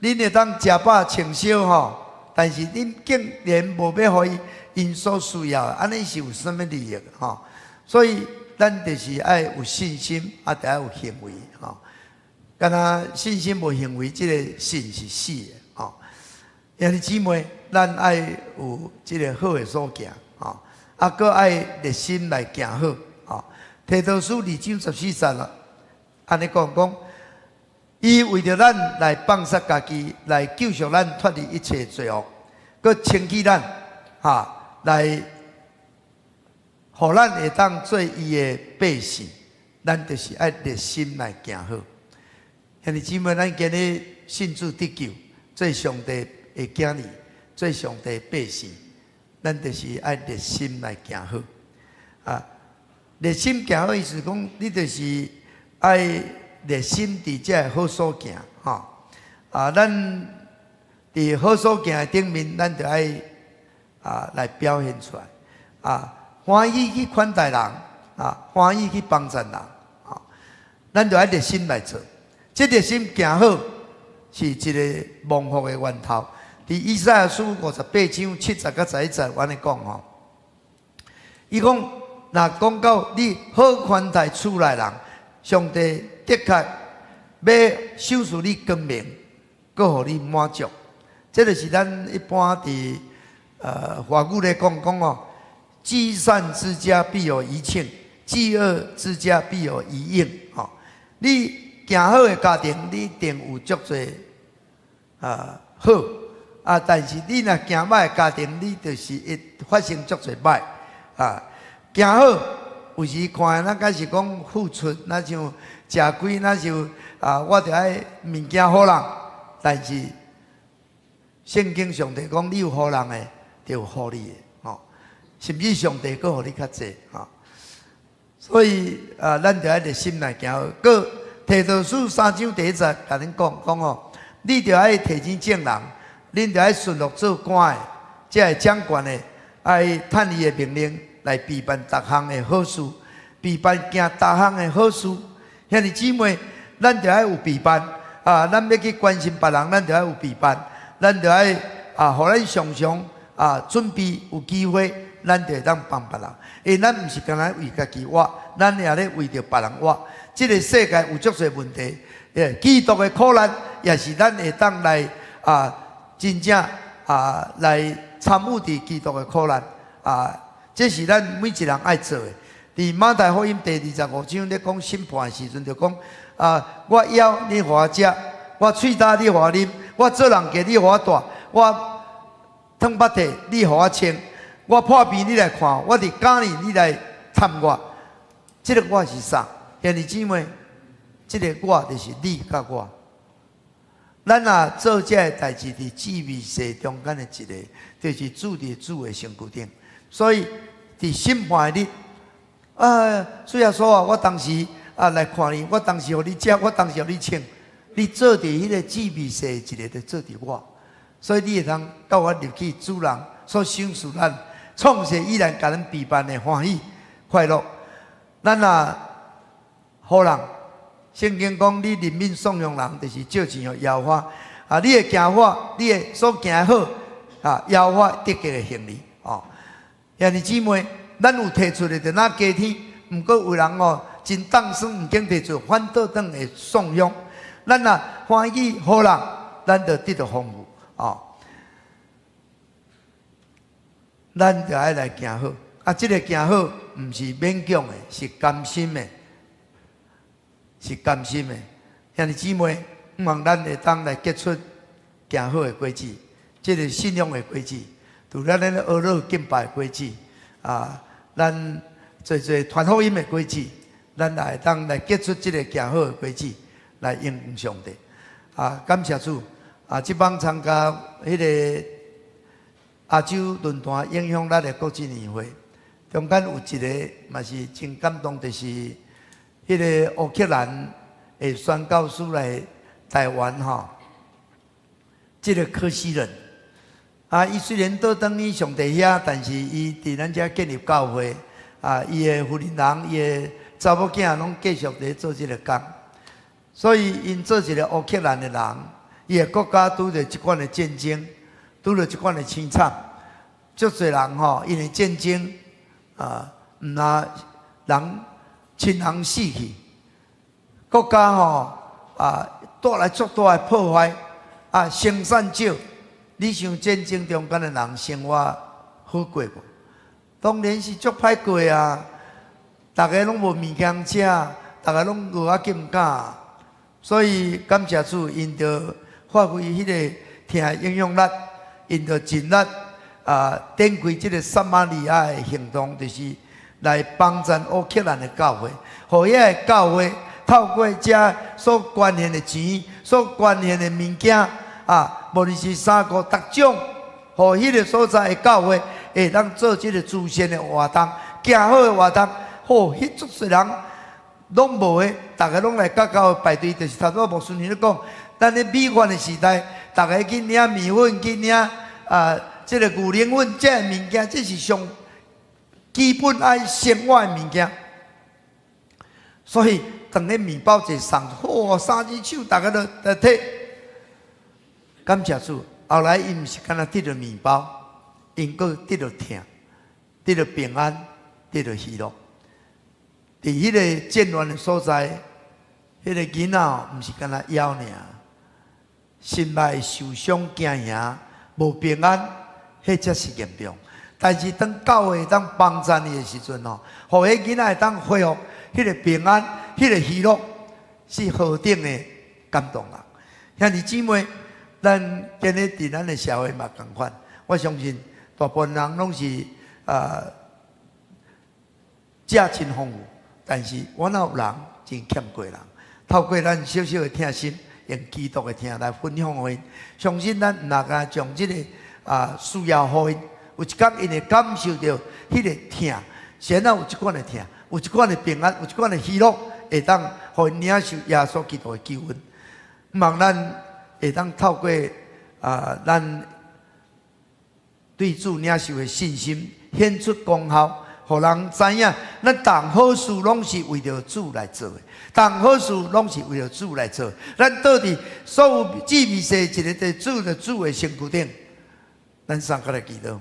恁會當食飽穿燒吼，但是恁竟然無欲予伊𪜶所需要的，按呢是有啥物利益吼？所以咱就是愛有信心，啊，著愛有行為吼。敢若信心無行為，這个信是死的吼。兄弟姊妹，咱愛有這个好的所行吼，啊，閣愛熱心來行好吼。提多書二章十四節啦，按呢講講，伊為著咱來放殺家己，來救贖咱脫離一切罪惡，閣清潔咱，哈，來予咱會當做伊的百姓，咱就是愛熱心來行好。兄弟姊妹，咱今日信主得救，做上帝的囝兒，做上帝的百姓，咱就是愛熱心來行好。啊，熱心行好意思講，你就是愛熱心佇這个好所行，吼。啊，咱佇好所行的頂面，咱就愛啊來表現出來。啊，歡喜去款待人，啊，歡喜去幫贊人，啊，咱就愛熱心來做。這熱心行好是一个蒙福的源頭。佇以賽亞書五十八章七節佮十一節，按呢講吼。伊講，若講到你好款待厝內人，上帝的確欲賞賜你光明，閣予你滿足。這就是咱一般佇華語咧講講哦，積善之家必有餘慶，積惡之家必有餘應。吼，你行好的家庭，你一定有足濟啊好啊，但是你若行歹的家庭，你就是會發生足濟歹啊。行好有時看咱敢是講付出，若像食虧，若像啊，我著愛物件予人，但是聖經上帝講，你有予人的，就有予你的，吼，甚至上帝閣予你較濟，吼。所以啊，咱著愛熱心來行好。閣提多書三章第一節，共恁講講吼，你著愛提醒眾人，恁著愛順服做官的，這个掌權的，愛趁伊的命令來備辦逐項的好事，備辦行逐項的好事。兄弟姊妹，咱著愛有備辦啊！咱欲去關心別人，咱著愛有備辦，咱著愛啊，予咱常常啊準備有機會，咱就會當幫別人。因為咱毋是干焦為家己活，咱也咧為著別人活。這个世界有足濟問題，基督的苦難也是咱會當來啊，真正啊來參與佇基督的苦難啊。這是咱每一人愛做的。佇馬太福音第25章咧講審判的時陣，就講啊，我枵你予我食，我喙焦你予我啉，我做人客你予我蹛，我淌腹涕你予我穿，我破病你來看我，佇監裡你來探我。這个我是啥？兄弟姊妹，這个我就是你佮我。咱若做這个代誌，佇至微細中間的一个，就是主佇主的身軀頂。所以佇審判的日，啊，主耶穌啊，我當時啊來看你，我當時予你食，我當時予你穿，你做佇彼个至微細的一个，就做佇我。所以你會通佮我入去主人所賞賜咱創世以來共咱備辦的歡喜快樂。咱若予人，聖經講你憐憫頌揚人，就是借錢予耶和華。啊，你的行法，你的所行的好，啊，耶和華得會還你。哦，兄弟姊妹，咱有提出的就若加添，毋過有人哦真當生毋肯提出，反倒轉會頌揚。咱若歡喜予人，咱就得著豐富。哦，咱就愛來行好。啊，這个行好，毋是勉強的，是甘心的，是甘心的。兄弟姊妹，向望咱會當來結出行好的果子，這个信仰的果子，除了咱呵咾敬拜的果子，啊，咱濟濟傳福音的果子，咱也會當來結出這个行好的果子，來榮耀上帝。啊，感謝主！啊，這擺參加彼个亞洲論壇影響力的國際年會，中間有一个嘛是真感動，就是彼个烏克蘭的宣教師來台灣吼，這个柯西人啊，伊雖然倒轉去上帝遐，但是伊佇咱遮建立教會啊，伊的婦人人，伊的查某囝攏繼續佇咧做這个工，所以𪜶做一个烏克蘭的人，伊的國家拄著這款的戰爭，拄著這款的凄慘，足濟人吼，因為戰爭啊，毋若人親人死去，國家吼啊帶來足大的破壞啊，生產少。你想戰爭中間的人生活好過無？當然是足歹過啊！逐家攏無物件食，逐家攏餓啊禁敢。所以感謝主，𪜶就發揮彼个疼影響力，𪜶就盡力啊，展開這个撒瑪利亞的行動，就是來幫贊烏克蘭的教會，予遐个教會透過遮所捐獻的錢、所捐獻的物件啊，無論是衫褲、逐種，予彼个所在的教會會當做這个慈善的活動、行好的活動，予彼足濟人攏無的，逐家攏來佮教會排隊，就是頭拄仔牧師娘咧講，咱咧米飯的時代，逐家去領麵粉，去領啊，這个牛奶粉，這个物件，這是上基本愛生活的物件。所以，當彼麵包一送，嚯，三隻手，逐家都來提。感謝主，後來伊毋是干焦得著麵包，𪜶閣得著疼，得著平安，得著喜樂。佇彼个戰亂的所在，彼个囡仔毋是干焦枵爾，心內受傷驚嚇，無平安，彼才是嚴重。但是當教會當幫贊伊的時陣吼，予彼囡仔會當恢復彼个平安、彼个喜樂，是何等的感動啊！兄弟姊妹，咱今日佇咱的社會嘛仝款，我相信大部分人攏是啊，食真豐富，但是我哪有人真欠過人？透過咱小小的疼心，用基督的疼來分享予𪜶，相信咱毋若干將這个啊需要予𪜶，有一天𪜶會感受著彼个疼，先仔有這款的疼，有這款的平安，有這款的喜樂，會當予𪜶領受耶穌基督的救恩。望咱會當透過啊，咱對主領受的信心，顯出功效，予人知影，咱逐項好事攏是為著主來做的，逐項好事攏是為著主來做。咱倒佇所有至微細一个佇主的主的身軀頂，咱三個來祈禱。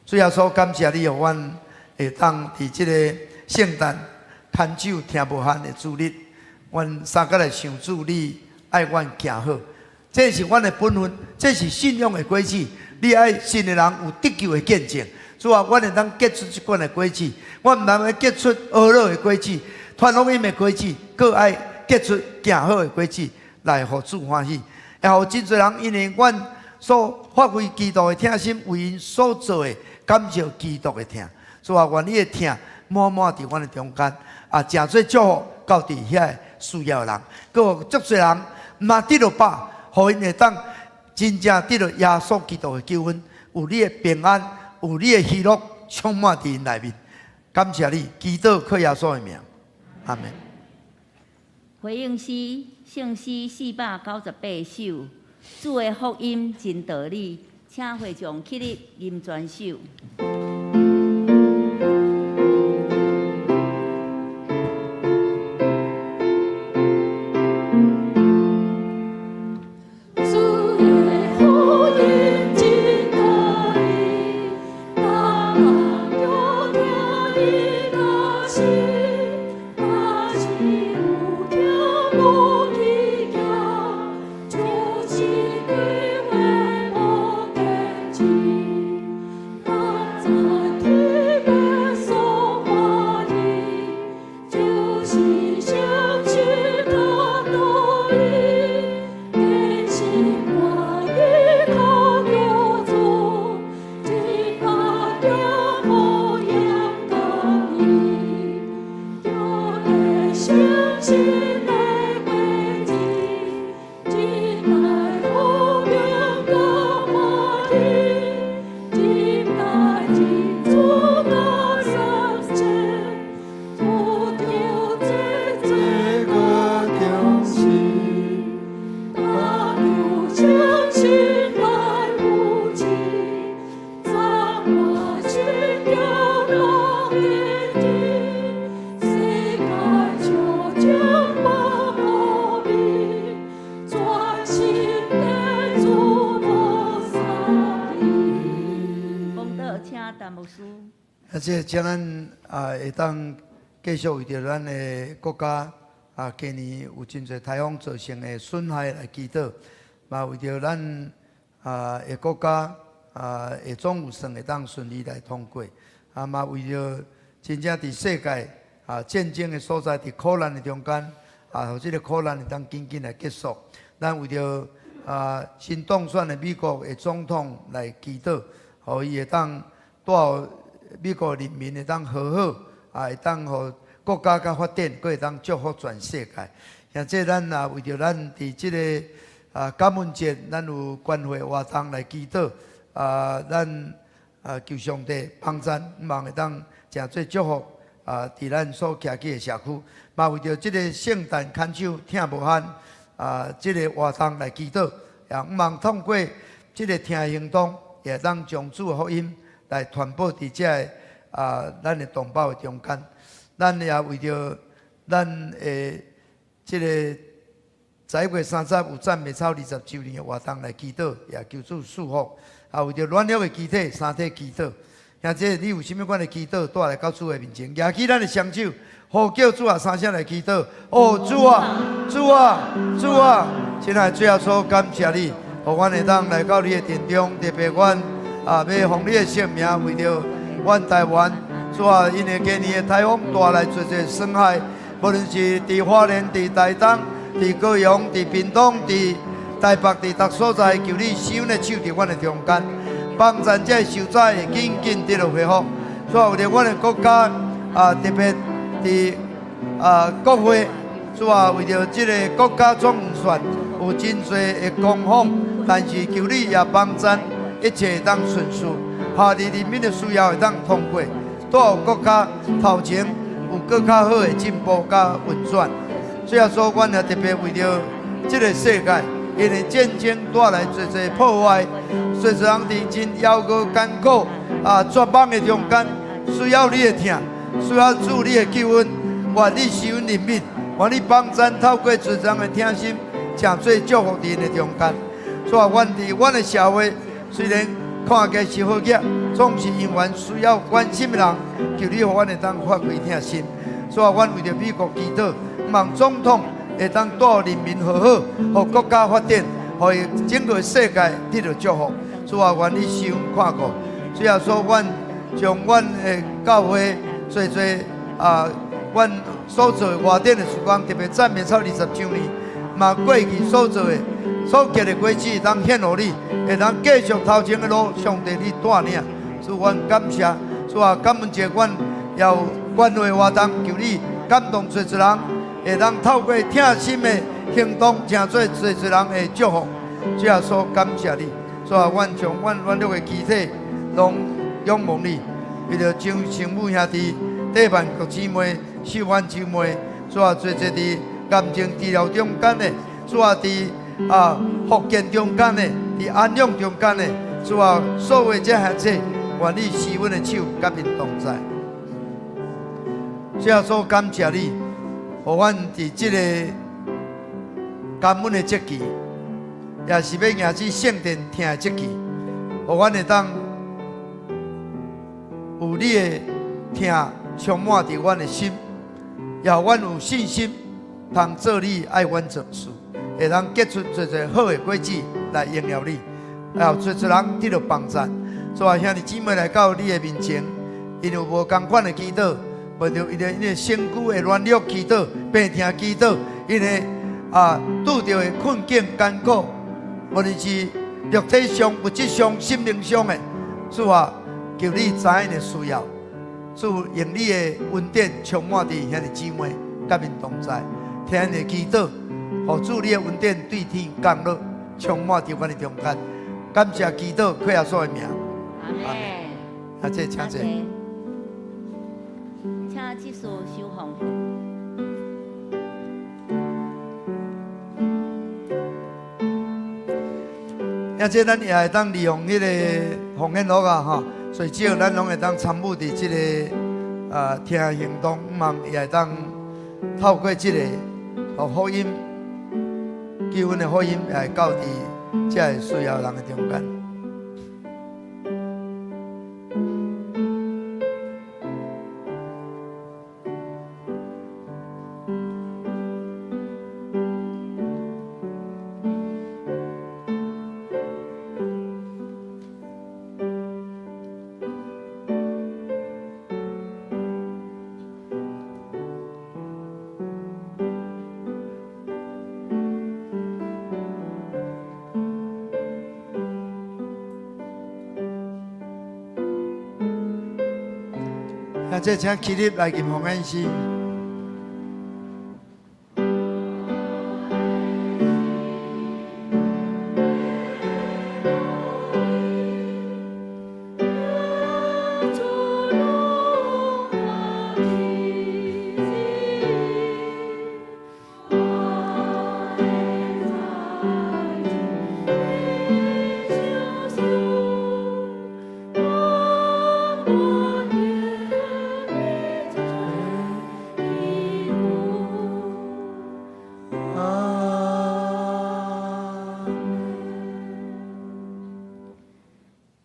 主耶穌，感謝你，予阮會當佇這个聖誕牽手聽無限的主日，阮三個來想主你愛阮行好，這是阮的本分，這是信仰的果子。你愛信的人有得救的見證。主啊，阮會當結出這款的果子，阮毋但愛結出呵咾的果子、傳福音的果子，閣愛結出行好的果子來予主歡喜。也予真濟人因為阮所發揮基督的疼心，為𪜶所做的，感受基督的疼。主啊，願你的疼滿滿佇阮的中間，啊，誠做祝福到佇遐個需要的人，閣有足濟人毋嘛得著飽，予𪜶會當真正得著耶穌基督的救恩，有你的平安，有你的喜樂充滿佇𪜶內面。感謝你，祈禱靠耶穌的名，阿們。回應詩，聖詩498首，主的福音真道理，請會眾起立吟全首。主的福音真道理，人人著聽伊若是，若是有聽無去行，就是規話無堅持。人在天欲所歡喜，就是誠實佮道理。堅心願意靠著主，一百祝福驗公義，著結誠實的果子，一代和平佮歡喜，一代真主佮三節，主著這這這個個中心。大求誠實來扶持，怎我信條落根基，世界笑將無無味，全心的主無相比。講道請陳牧師。啊，這請咱啊會當繼續為著咱的國家啊，今年有真濟颱風造成的損害來祈禱，嘛為著咱啊的國家啊的總預算會當順利來通過，啊嘛為著真正佇世界啊戰爭的所在，佇苦難的中間啊，予這个苦難會當緊緊來結束。咱為著啊新當選的美國的總統來祈禱，予伊會當帶予美國人民會當和好，啊，會當予國家較發展，閣會當祝福全世界。兄弟咱也為著咱佇這个啊感恩節，咱有關懷活動來祈禱，啊，咱啊求上帝幫贊，望會當誠做祝福啊，佇咱所徛起的社區，嘛為著這个聖誕牽手疼無限啊，這个活動來祈禱，也望通過這个疼行動，也會當將主的福音來傳播佇這个啊咱的同胞的中間。咱也為著咱的這个11月30有讚美操20週年的活動來祈禱，也求主賜福。啊，為著軟弱的肢體、三體祈禱。兄弟，你有啥物款的祈禱，帶來到主的面前，舉起咱的雙手，呼叫主啊，三聲來祈禱。哦，主啊，主啊，主啊！親愛的主耶穌，感謝你，予阮會當來到你的殿中，特別阮啊，欲奉你的聖名，為著阮台灣，主啊，因為今年的颱風帶來濟濟損害，無論是佇花蓮、佇台東、佇高雄、佇屏東、佇台北、佇逐所在，求你施阮的手佇阮的中間，幫贊這个受災會緊緊得著恢復。主啊，為著阮的國家啊，特別佇啊國會，主啊，為著這个國家總預算有真濟的攻防，但是求你也幫贊一切會當順遂，下日人民的需要會當通過，帶予國家頭前有閣較好的進步佮運轉。主耶穌，阮也特別為著這个世界，因為戰爭帶來濟濟破壞，濟濟人佇真猶閣艱苦啊絕望的中間，需要你的疼，需要主你的救恩，願你施阮憐憫，願你幫贊透過濟人的疼心，誠做祝福佇𪜶的中間。主啊，阮佇阮的社會雖然看起來是好額，總是永遠需要關心的人，求你予阮會當發揮疼心。主啊，阮為著美國祈禱，望總統會當帶人民和好，予國家發展，予伊整个世界得著祝福。主啊，願你賞看顧。主耶穌，阮將阮的教會濟濟啊，阮所做的外展的事工，特別讚美操20週年，嘛過去所做的、所結的果子，當獻予你，會當繼續頭前的路，上帝你帶領。主，阮感謝。主啊，感恩節，阮也有關懷活動，求你感動濟濟人，會當透過疼心的行動，成做濟濟人的祝福。主耶穌，感謝你。主啊，阮將阮軟弱的肢體攏仰望你，為著張聖母兄弟、底萬國姊妹、秀婉姊妹，主啊，濟濟佇癌症治療中間的，主啊，佇啊復健中間的，佇安養中間的，主啊，所有這一切，願你施阮的手，佮𪜶同在。主耶穌，感謝你，予阮佇這个感恩的節期，也是欲迎接聖殿疼的節期，予阮會當有你的疼充滿佇阮的心，也予阮有信心，通做你愛阮做事，會當結出濟濟好的果子來榮耀你，也有濟濟人得著幫助。主啊，兄弟姊妹來到你的面前，𪜶有無仝款的祈禱，無著𪜶的𪜶的身軀的軟弱祈禱、病痛祈禱，𪜶的啊拄著的困境艱苦，無論是肉體上、物質上、心靈上的，主啊，求你知𪜶的需要，主用你的恩典充滿佇兄弟姊妹，佮𪜶同在，聽𪜶的祈禱，予主你的恩典對天降落，充滿佇阮的中間。感謝祈禱，靠耶穌的名。阿門。阿姐，請坐。請執事收奉獻。而且咱也會當利用彼个奉獻錄啊，吼，最少咱攏會當參與佇這个啊疼行動，望也會當透過這个福音，救恩的福音，也會到佇這个需要人的中間。這請起立來吟奉獻詩。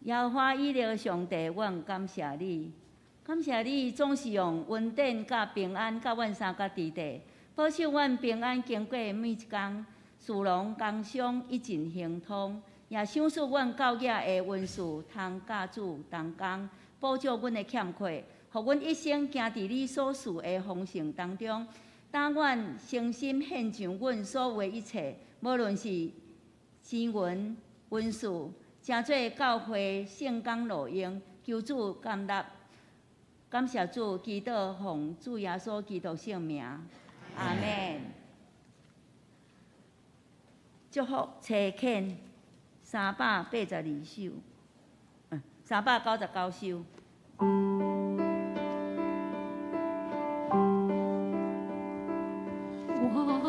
耶和華以勒上帝，阮感謝你，感謝你總是用恩典佮平安佮阮三角佇底，保守阮平安經過每一工，事農工商一盡亨通，也賞賜阮教囝的恩賜，通佮主同工，補足阮的欠缺，予阮一生行佇你所賜的豐盛當中。當阮誠心獻上阮所有的一切，無論是錢銀、恩賜，成做教會聖工路用，求主感納，感謝主，祈禱奉主耶穌基督聖名，阿們。祝福差遣382首，399首。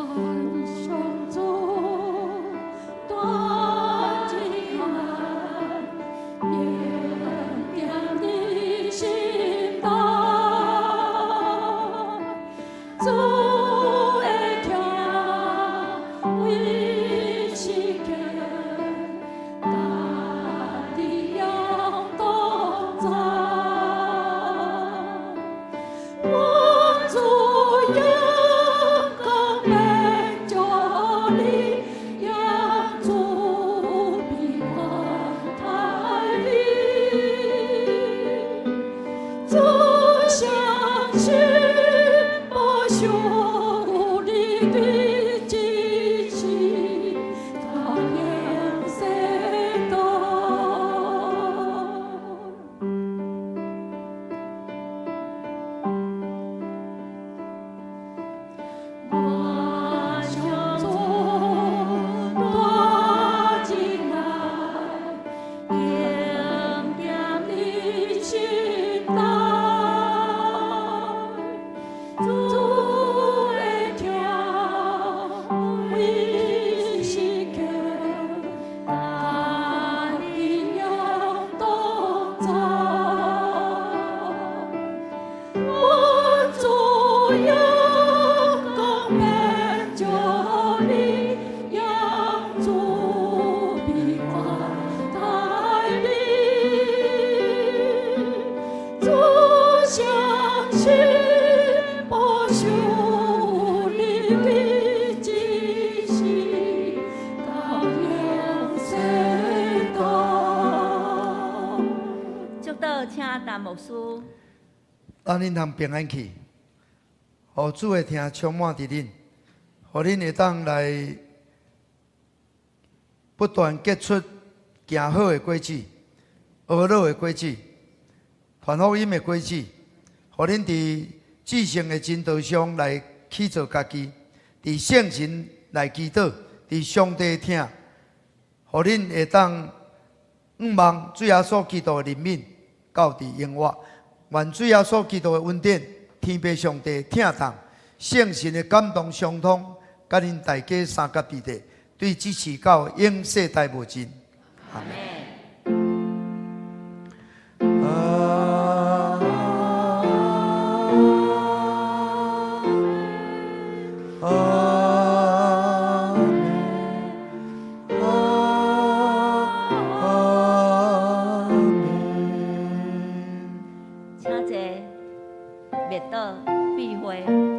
萬象中斷盡愛，點點的心動，主的疼為世間，大地仰同在。心保守你的旨意，到永世代。祝禱請陳牧師。咱恁通平安去，予主的疼充滿佇恁，予恁會當來不斷結出行好的果子、呵咾的果子、傳福音的果子，予恁佇至聖的真道上來去做家己，佇聖神來祈禱，佇上帝疼，予恁會當向望主耶穌基督的憐憫，到佇永活。願主耶穌基督的恩典、天父上帝疼痛、聖神的感動相通，佮恁大家三甲弟弟，對這時到永世代無盡。阿門。阿阿門，阿阿門。請坐，默禱，閉會。